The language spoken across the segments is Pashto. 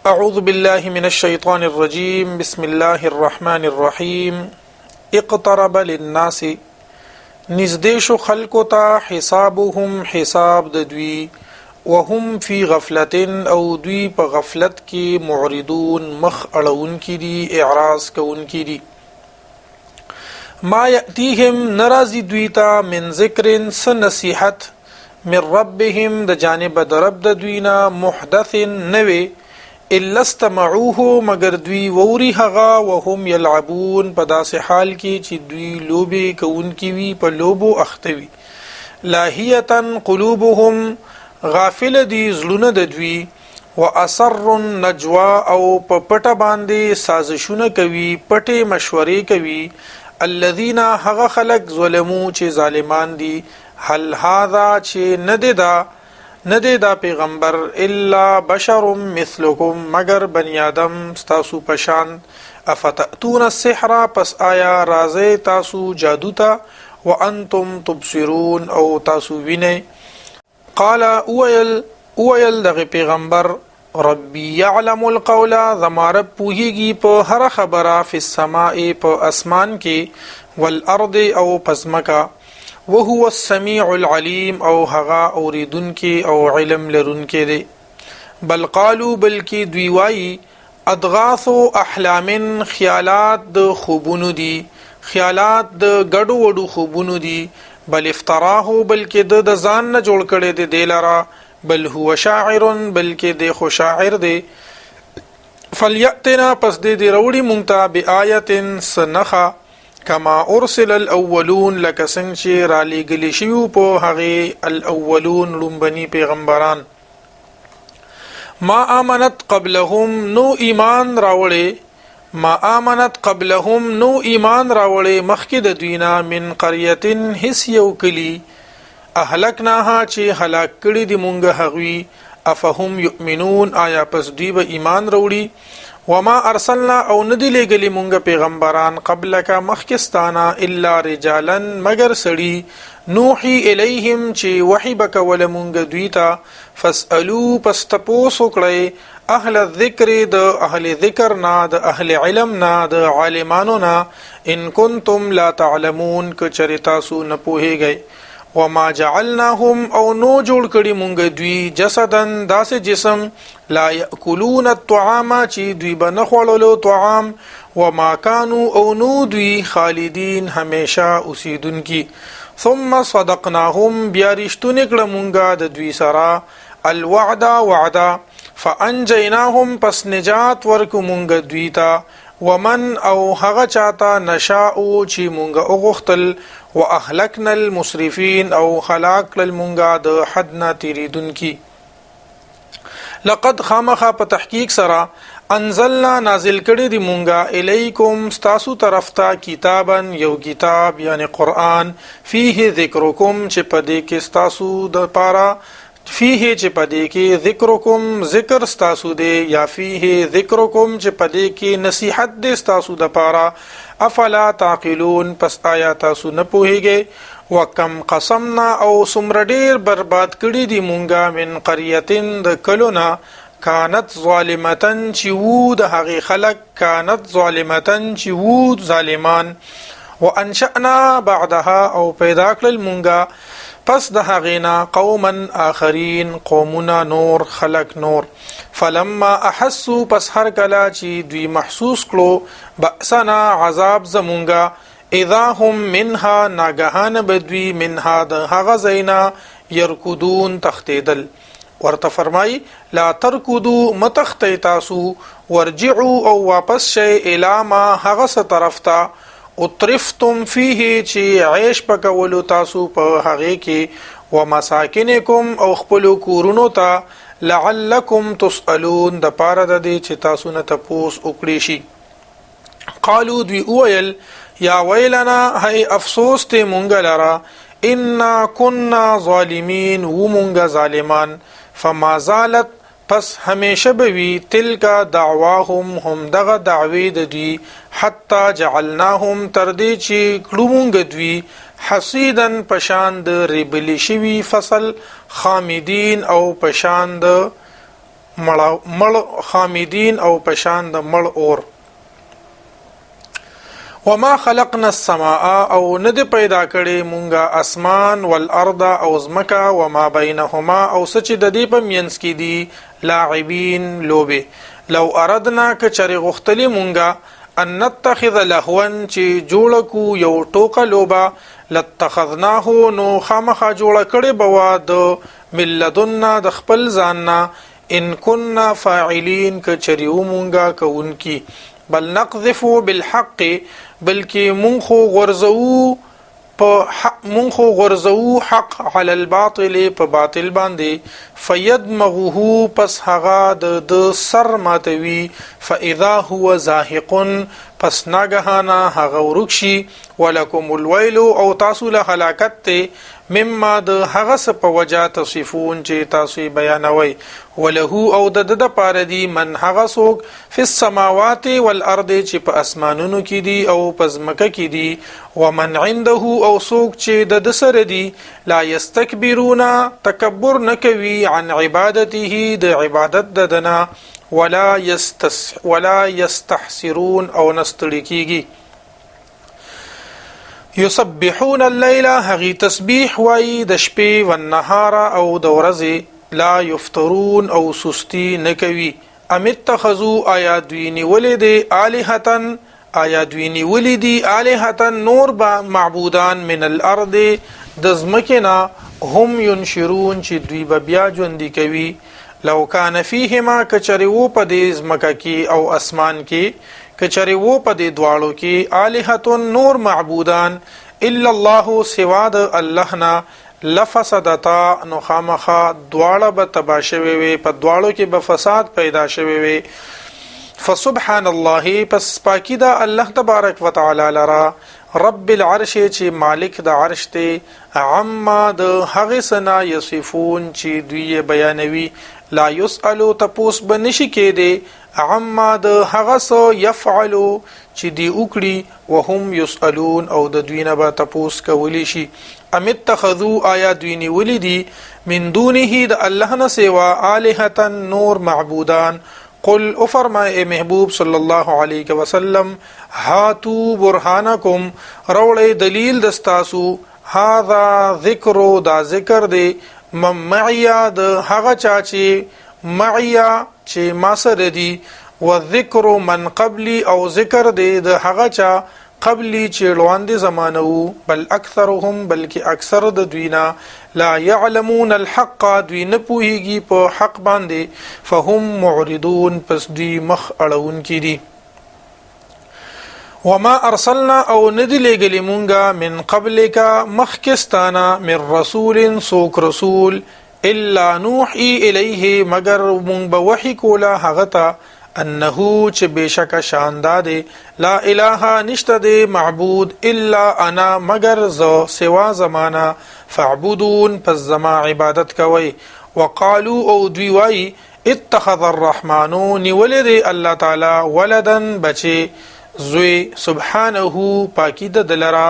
اعوذ بالله من الشیطان الرجیم، بسم الله الرحمن الرحیم۔ اقترب للناس، نږدې شو خلکو ته، حسابهم، حساب د دوی، وهم فی غفلت، او دوی په غفلت کې، معرضون، مخ اړوونکي دي، اعراض کوونکي دي۔ ما یاتیهم، ناراضي دوی ته، من ذکر، س نصیحت، من ربهم، د جانب د رب د دوی نه، محدث، نوې، الا استمعوه، مگر دوی ووري هغه، وهم یلعبون، په داسې حال کې چې دوی لوبې کوونکي وي، په لوبو اخته وي۔ لاهیة قلوبهم، غافل دي زړونه د دوی، واسروا النجوا، او په پټه باندې سازشونه کوي، پټې مشورې کوي۔ الذين، هغه خلق، ظلمو، چې ظالمان دي، هل هذا، چې نه دی دا، نه دی دا پیغمبر، الا بشر مثلکم، مگر بنی آدم ستاسو پشان۔ افتاتون السحر، پس آیا راځئ تاسو جادو ته، وانتم تبصرون، او تاسو وینئ۔ قال، اویل دغه پیغمبر، ربي يعلم القول، زما رب پوهیږي په هر خبره، فی السماء، په اسمان کې، والارض، او پزمکا، وهو السميع العليم، او هغه اوریدونکي او علم لرونکي دی۔ بل قالو، بلکې دوی وایي، اضغاث احلام، خیالات د خوبونو دي، خیالات د ګډو وډو خوبونو دي۔ بل افتراه، بلکې د ځان نه جوړ کړي دی دلرا۔ بل هو شاعر، بلکې د خو شاعر دی۔ فلیاتنا، پس دې دی وروړي مونږ ته، بآیت، سنخه، کما ارسل الاولون، لکه څنګه چې را لېږلي شوي په هغې الاولون، لومبني پیغمبران۔ ما آمنت قبلهم، نو ایمان راوړي، ما آمنت قبلهم، نو ایمان راوړي مخکې د دوی نه، من قرية، هیڅ یو کلی، اهلکناها، چې هلاک کړي دي مونږ هغوی۔ افهم یؤمنون، آیا پس دوی به ایمان راوړي؟ وما ارسلنا، او ندی لېږلي مونږ پیغمبران، قبلک، مخکې ستانه، الا رجالا، مګر سړي، نوحي الیهم، چې وحي به کوله مونږ دوی ته۔ فاسألو، پس تپوس وکړئ، اهل الذکر، د اهل ذکر نه، د اهل علم نه، د عالمانو نه، ان کنتم لا تعلمون، که چېرې تاسو نه پوهیږئ۔ وما جعلناهم، او نو جوړ کړي مونږ دوی، جسدا، داسې جسم، لا یاکلون الطعام، چې دوی به نه خوړلو طعام، وما كانوا، او نو دوی، خالدین، همیشه اوسیدونکي۔ ثم صدقناهم، بیا رښتونی کړه مونږه د دوی سره، الوعد، وعده، فانجیناهم، پس نجات ورکو مونږ دوی ته، ومن، او هغه چاته، نشاء، چې مونږ وغوښتل، واهلکنا المسرفین، او هلاک کړل مونږه د حد نه تیریدونکي۔ لقد، خامخا په تحقیق سره، انزلنا، نازل کړي دي مونږه، الیکم، ستاسو طرف ته، کتابا، یو کتاب، یعنی قرآن، فیه ذکرکم، چې په دې کې ستاسو د پاره، فیه، چې په دې کې، ذکرکم، ذکر ستاسو دی، یا فیه ذکرکم، چې په دې کې نصیحت دی ستاسو د پاره۔ افلا تعقلون، پس آیا تاسو نه پوهیږئ؟ وکم قصمنا، او څومره ډیر برباد کړي دي مونږه، من قرية، د کلونه، کانت ظالمة، چې وو د هغې خلک، کانت ظالمة، چې وو ظالمان، وانشأنا بعدها، او پیدا کړل مونږه پس د هغې نه، قوما آخرین، قومونه نور، خلق نور۔ فلما احسوا، پس هر کله چې دوی محسوس کړو، بأسنا، عذاب زمونږه، اذا هم منها، ناګهانه به دوی، منها، د هغه ځای نه، یرکضون، تښتېدل۔ ورته فرمای، لا ترکضوا، متختئ تاسو، ورجعوا، او واپس شئ، الی ما، هغه څه طرف ته، اترفتم فیه، چې عیش پکولو تاسو په هغې کې، ومساکنکم، او خپلو کورونو ته، لعلکم تسألون، د پاره د دې چې تاسو نه تپوس وکړي شي۔ قالو، دوی وویل، یا ویلنا، هی افسوس ته مونږ لرا، انا كنا ظالمین، و مونږ ظالمان۔ فما زالت، پس همیشه به وي، تلک دعواهم، هم دغه دعوی د دوی، حتی جعلناهم، تر دې چې کړو مونږ دوی، حصیدا، پشان د ریبلی شوي فصل، خامدین، او پشان د مړ خامدین او پشان د مړ اور. وما خلقنا السماء او نه دی پیدا کړی مونږه اسمان، والارض او زمکه، وما بینهما او څه چې د دې په مینځ کې دي، لاعبین لوبې. لو اردنا که چرې غوښتلې مونږه، ان نتخذ لهوا چې جوړ کو یو ټوکه لوبه، لاتخذناه نو خامخا جوړه کړې به وه د من لدنا د خپل ځان نه، ان كنا فاعلین که چرې وو مونږه کوونکي. بل نقذف بالحق بلکې مونږ خو غورځوو په حق، مونږ خو غورځوو حق، علی الباطل په باطل باندې، فیدمغه پس هغه د سر ماتوي، فاذا هو زاهق پس ناګهانه هغه ورک شي، ولکم الویل او تاسو له هلاکت ته، مما د هغه څه په وجه، تصفون چې تاسو یې بیانوئ. وله او د ده دپاره دي، من هغه څوک، فی السماوات والارض چې په اسمانونو کې دي او په ځمکه کې دي، ومن عنده او څوک چې د ده سره دي، لا یستکبرون تکبر نه کوي، عن عبادته د عبادت د ده نه، ولا یستحسرون او نه ستړي کیږي. یسبحون الليل هغي تسبیح وایي د شپې، والنهار او د ورځې، لا یفترون او سستی نه کوي. ام اتخذو آیا دوی نیولې دي الهتن، آیا دوی نیولې دي الهتن نور با معبودان، من الارض د ځمکې نه، هم ینشرون چې دوی به بیا ژوندي کوي. لو کان فیهما که چرې وو په دې ځمکه کې او اسمان کې، که چرې وو په دې دواړو کې، الهة نور معبودان، الا الله سوا د الله نه، لفسدتا نو خامخا دواړه به تباه شوي وي، په دواړو کې به فساد پیدا شوی وي. فسبحان الله پس پاکی ده الله تبارک وتعالی لرا، رب العرش چې مالک د عرش دی، عما د هغې څه نه، یصفون چې دوی یې بیانوي. لا یسألو تپوس به نشي کېدی، عما د هغه څه، یفعلو چې دی وکړي، وهم یسألون او د دوی نه به تپوس کولی شي. ام اتخذو آیا دوی نیولي دي، من دونه د الله نه سوا، الهة نور معبودان؟ قل وفرمای ای محبوب صلی الله علیه وسلم، هاتو برهانکم روړی دلیل د ستاسو، هذا ذکر دا ذکر دی، من معیا د هغه چا چې، معیا چې ما سره دي، وذکر من قبلی او ذکر دی د هغه چا، قبلی چې وړاندې زمانه وو. بل اکثرهم بلکې اکثر د دوی نه، لا يعلمون الحق دوی نه پوهیږي په حق باندې، فهم معرضون پس دوی مخ اړوونکي دي. وما ارسلنا او ندی لېږلي مونږه، من قبلک مخکې ستا نه، من رسول څوک رسول، الا نوحي الیه مګر مونږ به وحي کوله هغه ته، انه چې بېشکه شان دا دی، لا اله نشته دی معبود، الا انا مګر زه، سوا زمانه، فاعبدون پس زما عبادت کوئ. وقالو او دوی وایي، اتخذ الرحمن نیولې دی الله تعالی، ولدا بچی زوی، سبحانه پاکی د ده لره،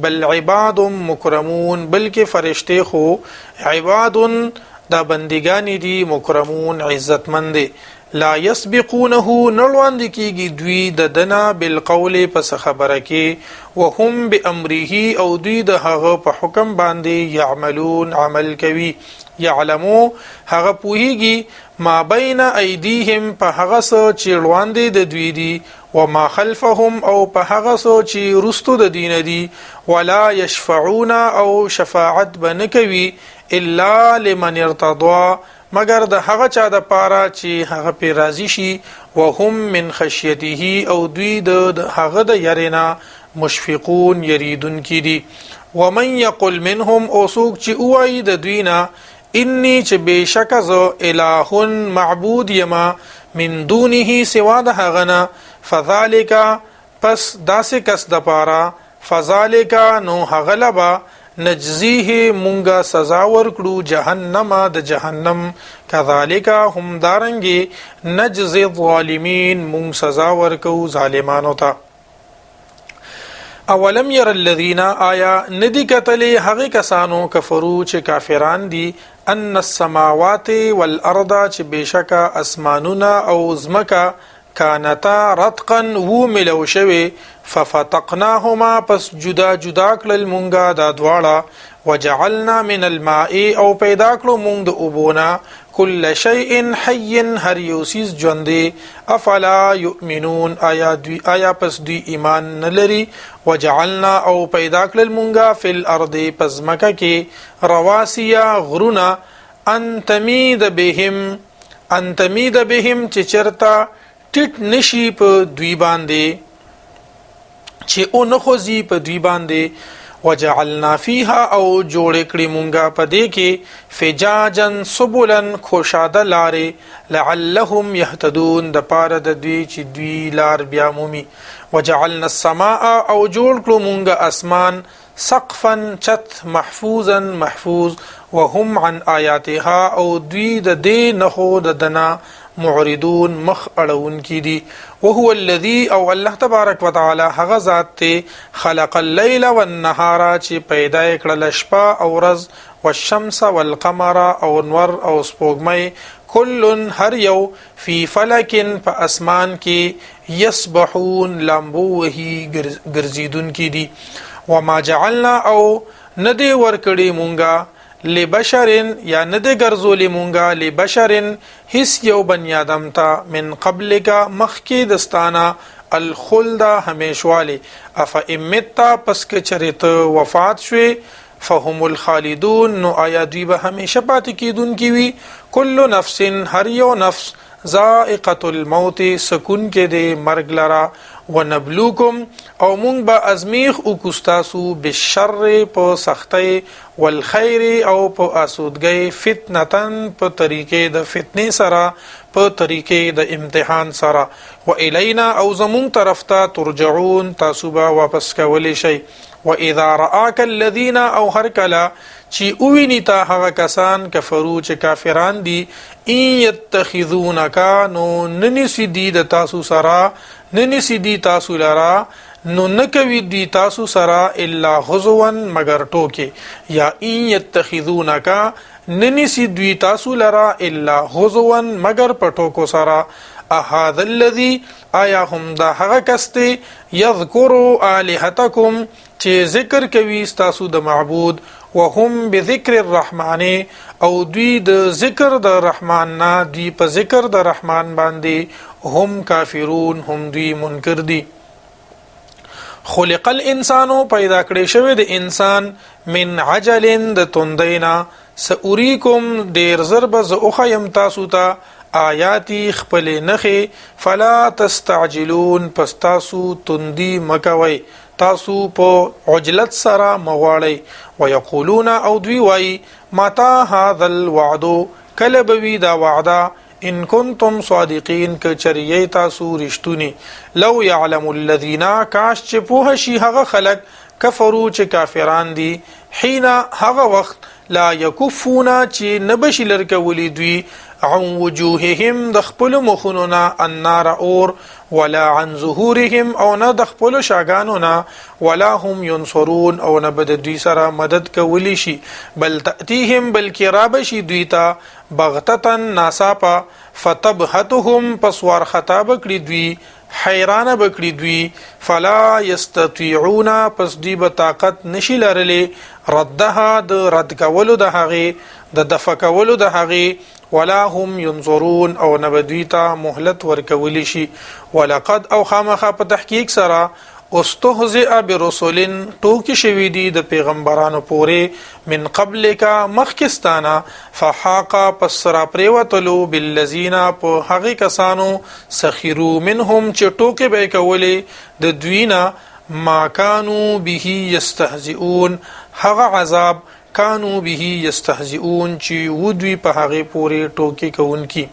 بل عباد مکرمون بلکې فرشتې خو، عباد دا بندګانې دي، مکرمون عزتمند دي، لا یسبقونه نه وړاندې کیږي دوی د ده نه، بالقول په څه خبره کې، وهم بامره او دوی د هغه په حکم باندې، یعملون عمل کوي. یعلمو هغه پوهیږي، ما بین ایدیهم په هغه څه چې وړاندې د دوی دي، وما خلفهم او په هغه څه چې وروستو د دوی نه دي، ولا یشفعون او شفاعت به نه کوي، الا لمن ارتضی مګر د هغه چا د پاره چې هغه پې راضي شي، وهم من خشیته او دوی د هغه د یرې نه، مشفقون یریدونکي دي. ومن یقل منهم او څوک چې ووایي د دوی نه، انی چې بېشکه زه، اله معبود یمه، من دونه سوا د هغه نه، فذلک پس داسې کس دپاره، فذلک نو هغه له به، نجزیه مونږه سزا ورکړو، جهنم د جهنم، کذالک همدارنګې، نجزی الظالمین مونږ سزا ورکو ظالمانو ته. اولم ير الذين آیا ندی کتلی هغه کسانو، کفرو چې کافران دي، ان السماوات والارض چې بېشکه اسمانونه او ځمکه کانتا رتقا وو ملو شوی، ففتقناهما پس جدا جدا کړل مونږه دا دواړه، وجعلنا من الماء او پیدا کړو مونږ د اوبو نه، کل شیء حی هر یو څیز ژوندی، افلا یؤمنون آیا پس دوی ایمان نه لري؟ وجعلنا او پیدا کړل مونږه فی الارض پس ځمکه کې رواسیا غرونه، ان تمید بهم، ان تمید بهم چې چرته ټیټ نشي په دوی باندې، چې او نه خوځي په دوی باندې. وجعلنا فیها او جوړ کړي مونږه په دې کې فجاجا سبلا خوشاده لارې، لعلهم يهتدون د پاره د دوی چې دوی لار بیا مومي. وجعلنا السماء او جوړ کړو مونږه اسمان سقفا چت محفوظا محفوظ، وهم عن آیاتها او دوی د دې نخو د دنا معرضون مخ اړون کی دي. وهو الذي او الله تبارک وتعالى هغه ذات ته خلق الليل والنهار چې پیدا کړل شپه او ورځ، والشمس والقمر او نور او سپوږمۍ، کل هر یو فی فلک په اسمان کې یسبحون لامبو وهي ګرځیدون کې دي. وما جعلنا او ندی ورکړي مونږه لبشر یا ندی ګرځولې مونږه لبشر هیڅ یو بنی آدم ته من قبلک مخکې دستانه الخلد همیشوالی، اف امتا پس که چرې ته وفات شوې فهم الخالدون نو آیا دوی به همیشه پاتې کېدونکي وي؟ کل نفس هر یو نفس ذائقة الموت سکون کې دی مرګ لره، ونبلوکم او مونږ به ازمیخ وکړو ستاسو بالشر په سختۍ والخیر او په آسودګۍ، فتنتن په طریقې د فتنې سره، په طریقې د امتحان سره، و الینا او زمونږ طرف ته ترجعون تاسو به واپس کولی شئ. و اذا رآک الذین او هر کله چې وویني تا هغه کسان کفرو چې کافران دي، ان یتخذونک نو نه نیسي دي د تاسو سره، نه نیسي دي تاسو لره، نو نه کوي دوی تاسو سره الا هزوا مګر ټوکې، یا ان یتخذونک نه نیسي دوی تاسو لره الا هزوا مګر په ټوکو سره. اهذا الذي آیا هم دا هغه کس دی یذکر آلهتکم چې ذکر کوي ستاسو د معبود، وهم بذکر الرحمن او دوی د ذکر د رحمان نه، دوی په ذکر د رحمان باندې هم کافرون هم دوی منکر دي. خلق الانسان پیدا کړی شوی د انسان من عجل د تندینا، سأریکم ډیر زر به زه وښیم تاسو ته آیاتی خپلې نښې، فلا تستعجلون پس تاسو تندي مه کوئ، تاسو په عجلت سره مه غواړئ. ویقولون او دوی وایي متى هذا الوعد کله به وي دا وعده ان کنتم صادقین که چېرې یئ تاسو رښتوني. لو یعلم الذین کاش چې پوه شي هغه خلک کفرو چې کافران دي، حين هغه وخت لا یکفون چې نه به شي لرې کولی دوی عن وجوههم د خپلو مخونو نه النار اور، ولا عن ظهورهم او نه د خپلو شاګانو نه، ولا هم ینصرون او نه به د دوی سره مدد کولی شي. بل تأتیهم بلکې را به شي دوی ته بغتة ناڅاپه، فتبهتهم پس وارخطا به کړي دوی، حیرانه به کړي دوی، فلا یستطیعون پس دوی به طاقت نشي لرلی ردها د رد کولو د هغې، د دفع کولو د هغې، ولا هم ینظرون او نه به دوی ته مهلت ورکولی شي. ولقد او خامخا په تحقیق سره استهزئ برسل ټوکې شوي دي د پیغمبرانو پورې من قبلک مخکې ستا نه، فحاق پس را پرېوتلو بالذین په هغې کسانو سخرو منهم چې ټوکې به یې کولې د دوی نه، ما کانو به یستهزئون هغه عذاب کانو به یستهزئون چې و دوی په هغې پورې ټوکې کوونکي.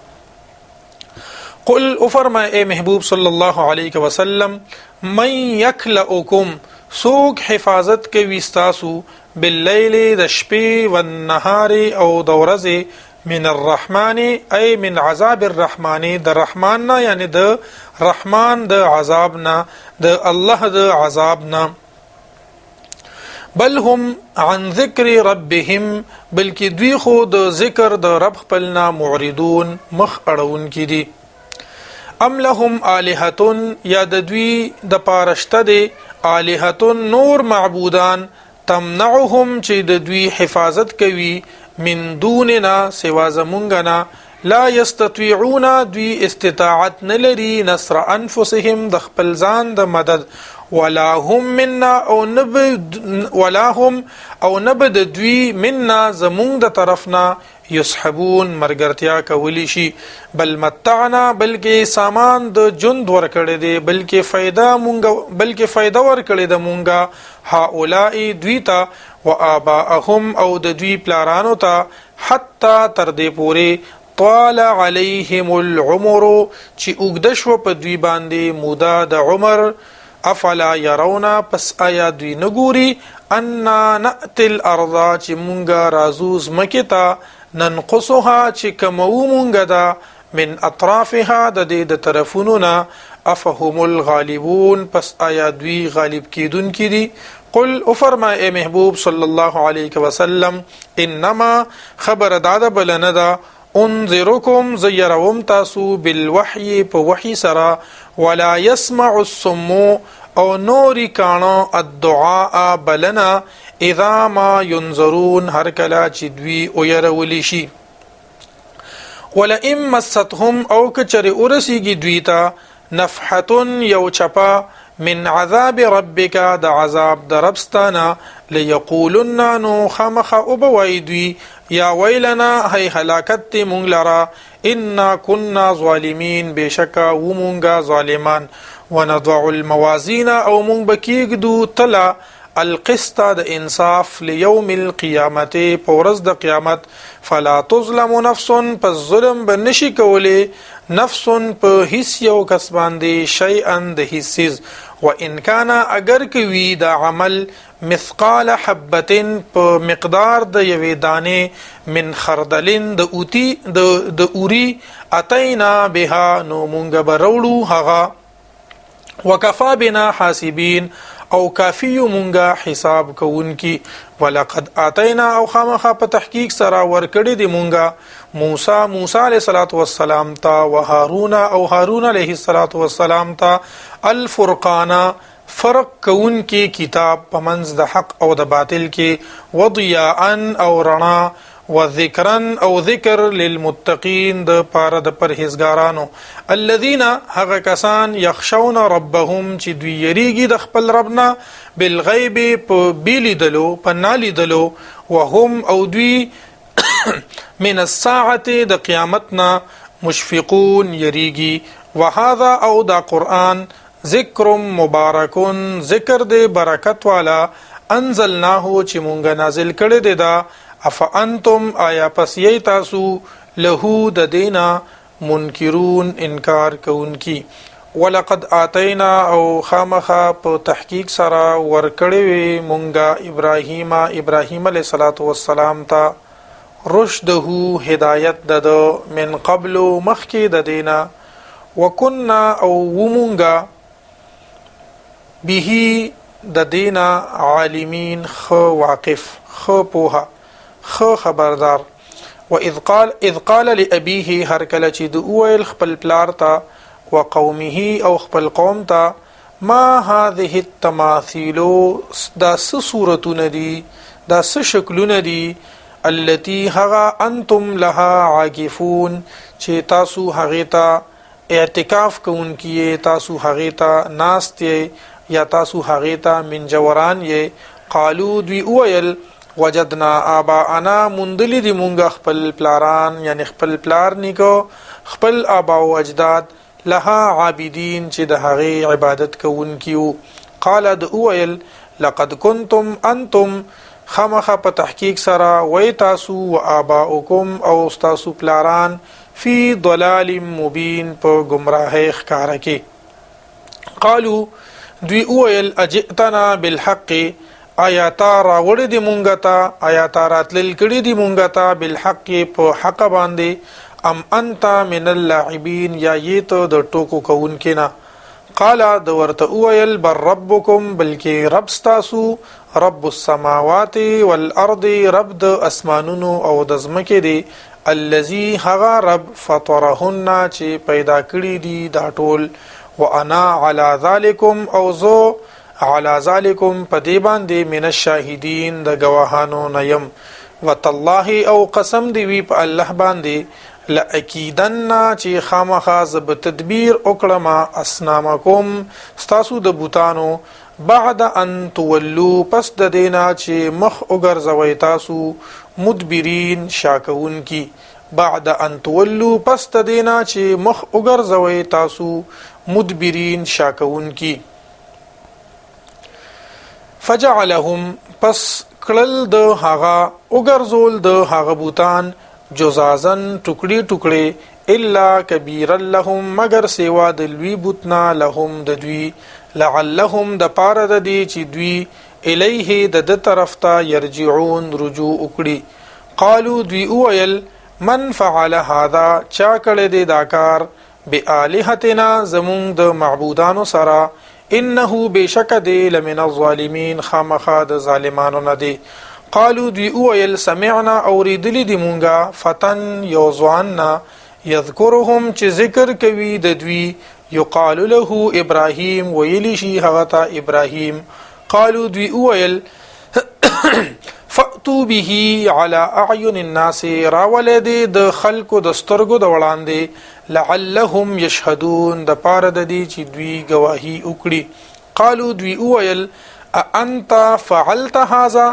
قل وفرمای اے محبوب صلی الله علیه وسلم من یکلؤکم څوک حفاظت کوي ستاسو باللیل د شپې والنهار او د ورځې من الرحمن ای من عذاب الرحمن د رحمان نه، یعنی د رحمان د عذاب نه، د الله د عذاب نه. بل هم عن ذکر ربهم، بلکې دوی خو د ذکر د رب خپل نه معرضون، مخ اړوونکي دي. ام لهم الهه، یا د دوی د پاره شته دی الهه، نور معبودان، تمنعهم، چې د دوی حفاظت کوي، من دوننا، سوا زمونږ نه. لا یستطيعون، دوی استطاعت نه لري، نصر انفسهم، د خپل ځان د مدد، ولا هم منا او نب ولا هم او نب د دوی منا، زمونږ د طرفنا، یصحبون، مرګرتیا کولی شي. بل متعنا، بلکې سامان د ژوند ورکړی دی، بلکې فایده مونږ بلکې فایده ورکړی د مونږه، هؤلاء، دوی ته، وآباءهم، او د دوی پلارانو ته، حتی تر دې پورې، طال علیهم العمر، چې اوږده شوه په دوی باندې موده د عمر. افلا يرون، پس آیا دوی نه ګوري، انا نأتي الارض، چې مونږه رازو ځمکې ته، ننقصها، چې کموو مونږه دا، من اطرافها، د دې د طرفونو نه. افهم الغالبون، پس آیا دوی غالب کیدونکي دي؟ قل، وفرما اے محبوب صلی الله علیه وسلم، انما، خبر داده بل نه ده، انذرکم، زیروم تاسو، بالوحی، په وحی سره، ولا يسمع الصم، او نوري کانو، الدعاء، بلنا، اذا ما ينذرون، هر کله چې دوی ويرول شي. ولئن مستهم، او کچره ورسیږي دوی ته، نفحة، یو چپه، من عذاب ربک، د عذاب د رب ستانه، ليقولن، نو خامخا وبوای دوی، یا ویلنا، هی هلاکت تی مونږ لرا، انا كنا ظالمین، بشکا و مونږه ظالمان. ونضع الموازین، او مونږ بکیږدو تلا، القسط، د انصاف، لیوم القیامت، په ورځ د قیامت، فلا تظلم نفس، پس ظلم به نشي کولی، نفس، په هیڅ یو کس باندې، شیئا، د هیڅ څیز، و ان کان، اگر کوي دا عمل، مثقال حبة، په مقدار د یوې دانې، من خردلن، د اوتی د اوري، اتینا بها، نو مونږ به راوړو هغه، وکفا بنا حاسبین، او کافی یو مونږه حساب کوونکی. ولقد اتینا، او خامخا په تحقیق سره ورکړی دی مونږه، موسی، موسی علیه الصلاۃ والسلام ته، وهارون، او هارون علیه الصلاۃ والسلام ته، الفرقان، فرق کوونکی کتاب په منځ د حق او د باطل کې، وضیاء، او رڼا، وذکرا، او ذکر، للمتقین، د پاره د پرهیزګارانو، الذين، هغه کسان، یخشون ربهم، چې دوی یریږي د خپل رب نه، بالغیب، په بیلیدلو، په نالیدلو، وهم، او دوی، من الساعه، د قیامت نه، مشفقون، یریږي. وهذا، او دا قرآن، ذکر مبارک، ذکر دی برکت والا، انزلناه، چې مونږ نازل کړی دی دا، افانتم، آیا پس یی تاسو، له، د دینا، منکرون، انکار کوونکی؟ ولقد آتینا، او خامخا په تحقیق سره ورکړی وی مونږه، ابراهیم، ابراهیم علیه الصلاۃ والسلام ته، رشده، هدایت د من قبل، مخکې د دینا، وکنا، او ومونږه، به، د دینا، عالمین، خ واقف، خ پوها، خ خبردار. و اذ قال اذ قال لابيه، هر کله چې د اویل خپل پلار ته، وقومه، او خپل قوم ته، ما هذه التماثيل، دا څه صورتونه دي، دا څه شکلونه دي، التي، هغه، انتم لها عاکفون، چې تاسو هغه ته اعتکاف کوونکي یې، تاسو هغه ته ناست یې، یا تاسو هغه ته منجوران یې؟ قالو، دوی وویل، وجدنا آباءنا، موندلي دي مونږ خپل پلاران، یعنی خپل پلار نیکو، خپل آبا او اجداد، لها عابدین، چې د هغې عبادت کوونکي وو. قال، د وویل، لقد کنتم انتم، خامخا په تحقیق سره وای تاسو، و آباؤکم، او تاسو پلاران، فی ضلال مبین، په گمراهۍ ښکاره کې. قالو، دوی وویل، اجئتنا بالحق، آیا تا راوړې دي مونږ ته، آیا تا راتلل کړي دي مونږ ته، بالحق، په حق باندې، ام انت من اللاعبین، یا یې ته د ټوکو کوونکې نه؟ قال، ده ورته وویل، بل ربکم، بلکې رب ستاسو، رب السماوات والارض، رب د اسمانونو او د ځمکې دی، الذي، هغه رب، فطرهن، چې پیدا کړي دي دا ټول، وانا علی ذلکم، او زه علی ذلکم، په دې باندې، من الشاهدین، د ګواهانو نه یم. وتالله، او قسم دی وی په الله باندې، لأکیدن، چې خامخا زه به تدبیر وکړم، اصنامکم، ستاسو د بوتانو، بعد ان تولو، پس د دینا چې مخ وګرځوي تاسو، مدبرین، شاکونکي. بعد ان تولو، پس د دینا چې مخ وګرځوي تاسو، مدبرین، شاکونکي. فجعلهم، پس کړل د هغه، وګرځول د هغه بوتان، جزازا، ټوکړي ټوکړي، الا کبیرا لهم، مګر سیوا د لوی بوتنا، لهم، د دوی، لعلهم، د پاره د دې چې دوی، الیه، د د طرف ته، یرجعون، رجوع وکړي. قالو، دوی وویل، من فعل هذا، چا کړی دی دا کار، بآلهتنا، زمونږ د معبودانو سره، انه، بشک دی، لمن الظالمین، خامخا د ظالمانو نه دی. قالو، دوی وویل، سمعنا، اوریدلی دی مونږه، فتن، یو ځوان نه، یذکرهم، چې ذکر کوي د دوی، یقال له ابراهیم، ویلی شي هغه ته ابراهیم. قالو، دوی وویل، فأتو به على اعین الناس، راولې دې د خلکو د سترګو د وړاندې، لعلهم یشهدون، د پاره د دې چې دوی گواهی وکړي. قالو، دوی وویل، انت فعلت هذا،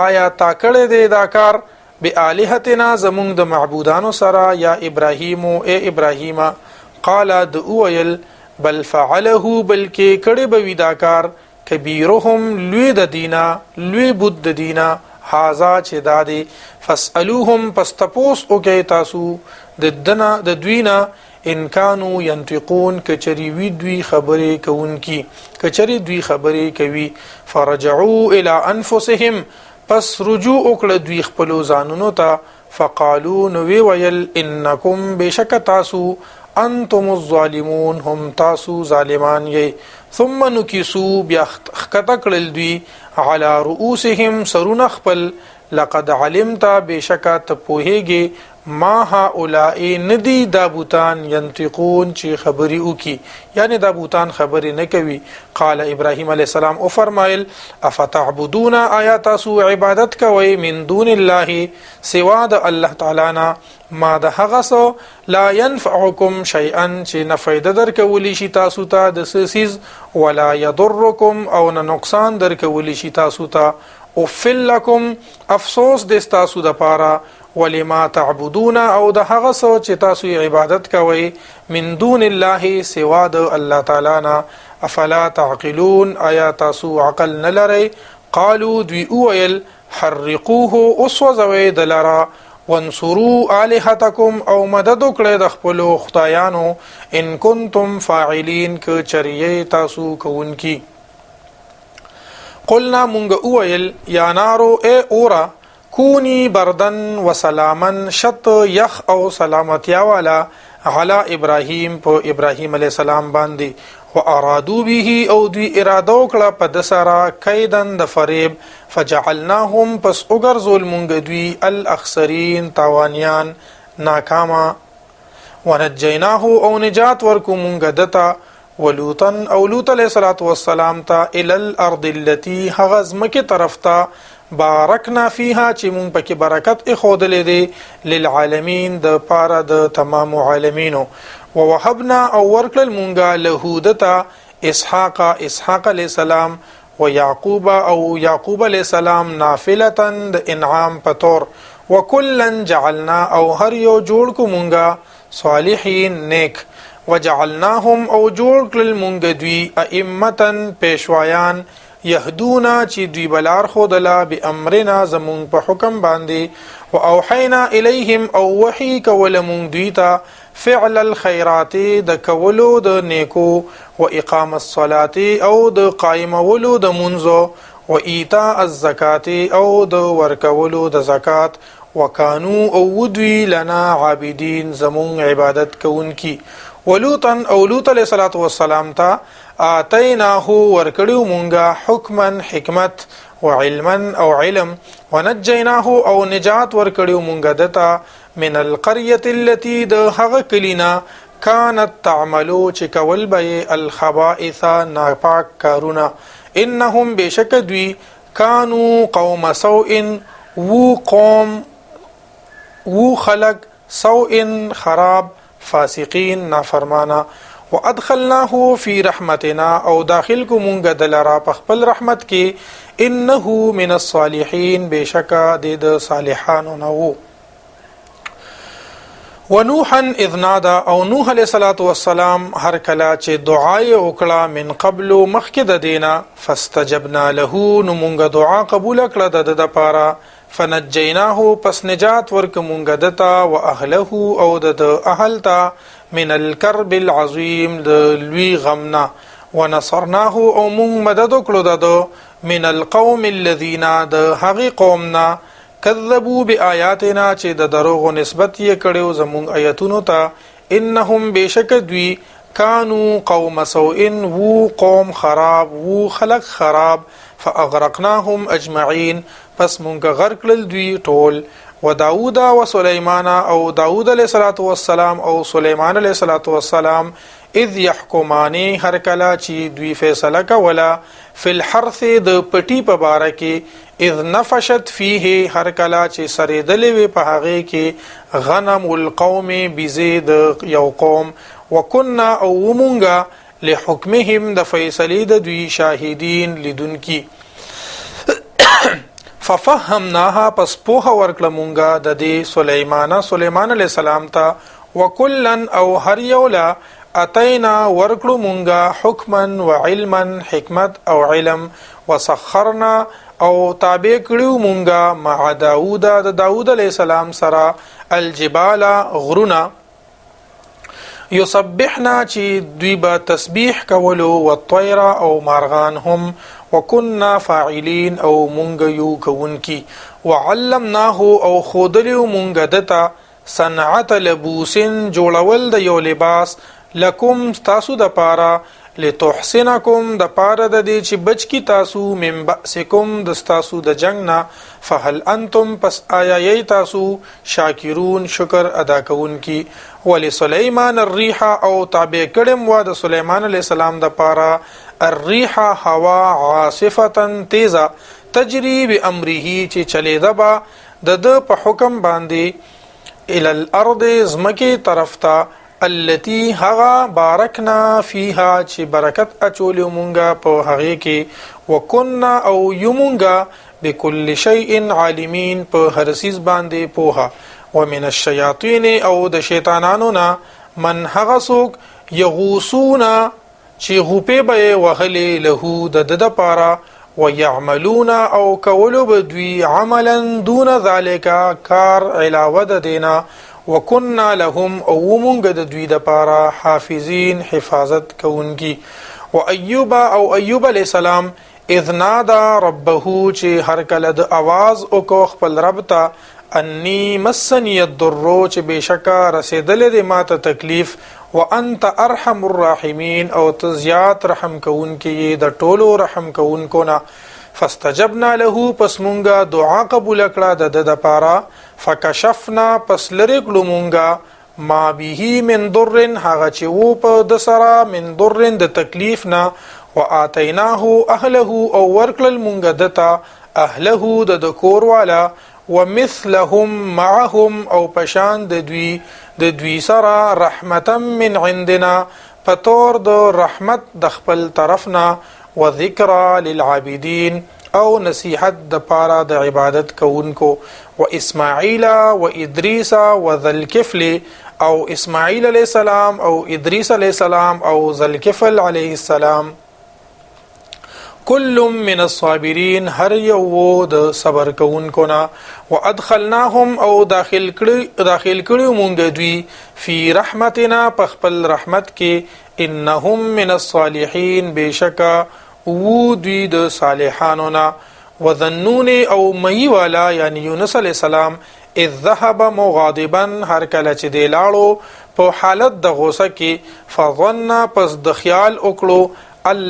آیا تا کړی دی دا کار، بآلهتنا، زمونږ د معبودانو سره، یا ابراهیم، ای ابراهیم؟ قال، د وویل، بل فعله، بلکې کړی به وي دا کار، کبیرهم، لوی د دینا، لوی بت د دینا، هذا، چې دا دی، فاسالوهم، پس تپوس وکئ تاسو د دنا د دوی نه، ان کانو ينطقون، کچری وی دوی خبرې کوونکی، کچری دوی خبرې کوي. فرجعوا الى انفسهم، پس رجوع وکړه دوی خپلو ځانونو ته، فقالو، نو وی ویل، انکم، بشک تاسو، انتم الظالمون، هم تاسو ظالمان یې. ثم نکسو، بیا ښکته کړل دوی، علی رؤوسهم، سرونه خپل، لقد علمت، بشکا ته پوهیږي، ما هؤلاء، ندی دا بوتان، ينطقون، چې خبرې وکي، یعنی دا بوتان خبرې نه کوي. قال، ابراهیم علیه السلام او فرمایل، افتعبدون، آیا تاسو عبادت کوئ، من دون الله، سوا د الله تعالی نه، ما، د هغه څه، لا ينفعکم شیئا، چې نه فایده درکولی شي تاسو ته د څه څیز، ولا یضرکم، او نه نقصان درکولی شي تاسو ته؟ اف لکم، افسوس د تاسو د پاره، ولما تعبدون، او د هغه څه چې تاسو عبادت کوئ، من دون الله، سوا د الله تعالی نه. افلا تعقلون، آیا تاسو عقل نه لرئ؟ قالو، دوی وویل، حرقوه، اوسوځوئ دلرا، وانصروا الهتکم، او مدد وکړئ د خپلو خدایانو، ان کنتم فاعلین، که چریه تاسو کوونکی. قلنا، مونږ وویل، یا نارو، ای اورا، کونی بردن و سلامن، شت یخ او سلامتیا والا، علی ابراهیم، په ابراهیم علی السلام باندې. و ارادو به، او دوی اراده وکړه په دسرا، کیدن، د فریب، فجعلناهم، پس وګرځول مونږ دوی، الاخسرین، تاوانیان، ناکاما. ونجیناه، او نجات ورکو مونږ دتا، ولوطا، او لوط علیه الصلاة والسلام ته، الى الارض التي، هغه ځمکې طرف ته، بارکنا فیها، چې مونږ پکې برکت ایښودلې دی، للعالمین، د پاره د تمام عالمینو. ووهبنا، او ورکړل مونږه، له، دتا، اسحاق، اسحاق علیه السلام، و یعقوب، او یعقوب علیه السلام، نافلة، د انعام په طور. وکلا جعلنا، او هر یو جوړ کو مونږه، صالحین، نیک. وجعلناهم، او جوړ کړل مونږ دوی، ائمه، پیشوایان، یهدونا، چې دوی بلار خودله، بامرنا، زمونږ په حکم باندې. او اوحینا الیهم، او وحی کول مونږ دوی ته، فعل الخيرات، د کولو د نیکو، و اقام الصلاه، او د قائمولو د منځو، و ایتاء الزکات، او د ورکولو د زکات. وکانو، او دوی، لنا عابدین، زمون عبادت کوونکی. ولوطا او لوط علیه الصلاة والسلام ته آتیناه ورکړیو مونږه حکما حکمت وعلما او علم، ونجیناه او نجات ورکړیو مونږه دتا من القرية التي د هغه کلینا كانت تعملو چې کول به یې الخبائث ناپاک کارونه، انهم بشک دوی کانو قوم سوء وو قوم وو خلق سوء خراب فاسقین نافرمانه. وادخلناه فی رحمتنا او داخل کو مونږ دلرا په خپل رحمت کې، انه من الصالحین بشکا د صالحانو نه وو. ونوحا اذ نادا او نوح علیہ الصلوۃ والسلام هر کله چې دعا یې وکړه من قبل مخکې د دینه، فاستجبنا له نو مونږ دعا قبول کړه د د لپاره، فنجیناه پس نجات ورک مونږ دتا و اهله او د اهل تا من الكرب العظیم د لوی غمنا، ونصرناه او مونږ مدد وکړو د من القوم الذين د هغه قومنا کذبوا بآیاتنا چې د دروغو نسبت یې کړو زمونږ آیتونو ته، انهم بشک دوی کانو قوم سوء وو قوم خراب وو خلق خراب، فاغرقناهم اجمعین پس مونږ غرق کړل دوی ټول. و داوود و سلیمان او داوود علیه الصلاۃ والسلام او سلیمان علیه الصلاۃ والسلام اذ يحكمان هر کله چې دوی فیصله کوله فی الحرث د پټي په باره کې، اذ نفشت فیه هر کله چې سرېدلې وي په هغې کې غنم القوم بيزې د یو قوم، وکنا او ومونږه لحکمهم د فیصلې د دوی شاهدین لیدونکي. ففهمناها پس پوهه ورکړه مونږه د دې سلیمان علیه السلام ته، وکلا او هر یو له اتینا ورکړو مونږه حکما وعلما حکمت او علم، وسخرنا او تابع کړیو مونږه مع داوود د داوود علیه السلام سره الجبال غرونه یسبحنا چې دوی به تسبیح کولو، والطیر او مارغان هم، وکنا فاعلین او مونږ یو کوونکی، وعلمناه او خودلیو مونږ دتا صنعت لبوس جوړول د یو لباس لکم تاسو د پاره لتحسنکم د پاره د دې چې بچ کی تاسو من بأسکم د تاسو د جنگ نه، فهل انتم پس آیا یی تاسو شاکرون شکر ادا کوونکی. ولسلیمان الريح او تابع کړم وا د سلیمان علی السلام د پاره الريح هوا عاصفه تیزه تجری بامره چې چلیده با د په حکم باندې الى الارض زمکه طرف ته التي هغه بارکنا فيها چې برکت اچولیو مونږه په هغې کې، وکنا او یو مونږه بكل شيء عالمین په هر څیز باندې پوهه. ومن الشیاطین او د شیطانانو نه من هغه څوک یغوصون چې غوپې به یې وهلې له د ده دپاره، ويعملون او کولو به دوی عملا دون ذلک کار علاوه د دینا، وکنا لهم او مونږ د دوی دپاره حافظین حفاظت کوونکي. و ایوب او ایوب علیه السلام اذ نادا ربه چې هر کله د اواز وکړ خپل رب ته انی مسنی الضر چې بېشکه رسېدلی دی ماته تکلیف، وانت ارحم الراحمین او ته زیات رحم کوونکی یې د ټولو رحم کوونکو نه. فاستجبنا له پس مونږه دعا قبول کړه د ده دپاره، فکشفنا پس لرې کړو مونږه ما به من ضر هغه چې وو په ده سره من ضر د تکلیف نه، وآتیناه اهله او ورکړل مونږ ده ته اهله د ده کور والا، ومثلهم معهم او پشان د دوی سره رحمتا من عندنا په طور د رحمت د خپل طرف نه، وذکرا للعابدین او نصیحت د پاره د عبادت کوونکو. و اسماعیل و ادریس و ذوالکفل او اسماعیل علیه السلام او ادریس علیه السلام او ذوالکفل علیه السلام کل من الصابرین هر یو د صبر کوونکو نه. وادخلناهم او داخل کړي مونږ دوی فی رحمتنا په خپل رحمت کې، انهم من الصالحین بشکا وو دوی د صالحانو نه. وذنون او مئی والا یعنی یونس علیه السلام اذ ذهب مغاضبا هر کله چې دی لاړو په حالت د غوسه کې، فظن پس د خیال وکړو،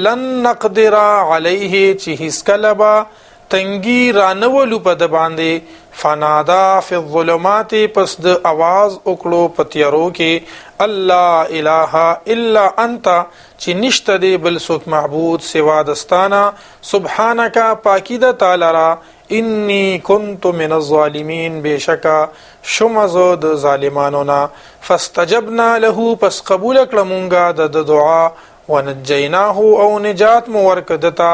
لن نقدر علیه چې هیڅکله به تنګي رانولو په د باندې، فنادا فی الظلمات پس د اواز وکړو په تیارو کې، الله اله الا انت چې نشته دی بل څوک معبود سوا د ستانه، سبحانک پاکی د تعالی را، انی كنت من الظالمین بشکا شوم زه د ظالمانو نه، فاستجبنا له پس قبول کړه مونږه د دعا، ونجیناه او نجات مو ورک دتا،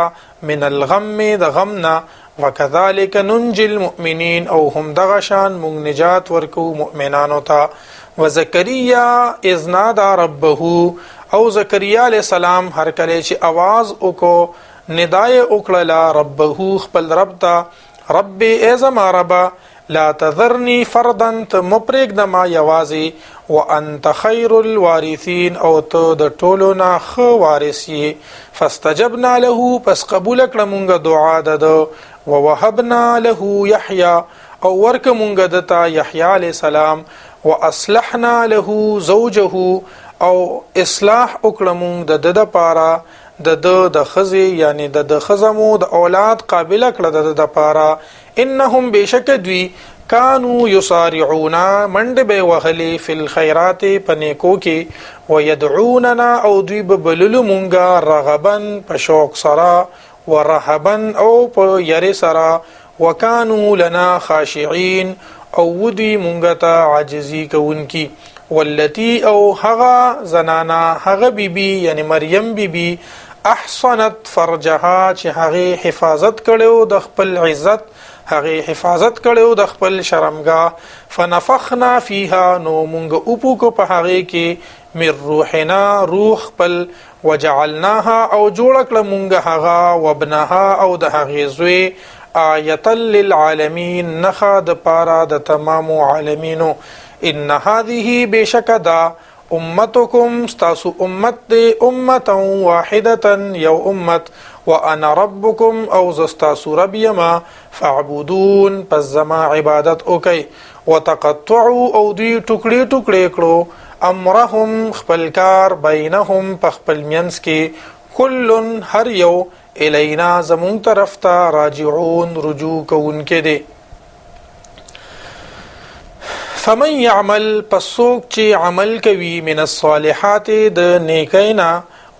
من الغم د غمنا، وکذالک ننجی المؤمنین او هم دغه شان مونږ نجات ورکو مؤمنانو ته. وزکریا اذ نادى ربه او زکریا علیہ السلام هر کله چې اواز وکړو، ندای وکړه ربه خپل رب ته، رب ای زما ربا لا تذرنی فردا ته مه پرېږده ما یوازې، وانت خیر الوارثین او ته د ټولو نه ښه وارث یې. فاستجبنا له پس قبول کړه مونږ دعا د ده، ووهبنا له یحیی او ورکه مونږ ده ته یحیی علیه السلام، واصلحنا له زوجه او اصلاح وکړه مونږ د ده دپاره د ده د ښځې، یعنی د ده ښځه مو د اولاد قابله کړه د ده دپاره. انهم بشک دوی کانو یسارعون منډې به وهلې فی الخیرات په نیکو کې، ویدعوننا او دوی به بللو مونږه رغبا په شوق سره، ورهبا او په یرې سره، وکانو لنا خاشعین او ودی مونږ ته عاجزي کوونکي. والتي او هغه زنانا هغه بیبي یعنی مریم بیبي احصنت فرجها چې هغه حفاظت کړو د خپل عزت، هغه حفاظت کړو د خپل شرمګاه، فنفخنا فيها نو مونږ اوپوکو په هغه کې، من روحنا روح خپل، وجعلناها او جوړ کړه مونږ هغه، وابنها او د هغې زوی، آیتا للعالمین نخا د پاره د تمامو عالمینو. ان هذه بشک دا امتکم ستاسو امت دی، امتا واحدتا یو امت، وانا ربکم او زه ستاسو رب یما، فاعبدون پس زما عبادت وکئ. وتقطعوا او دوی ټوکړې ټوکړې کړو، امرهم خپل کار، بینهم په خپل منځ کې، کل هر یو، الینا زمون طرف ته، راجعون رجوع کوونکې دي. فمن يعمل پس څوک چې عمل کوي، من الصالحات د نیکینا،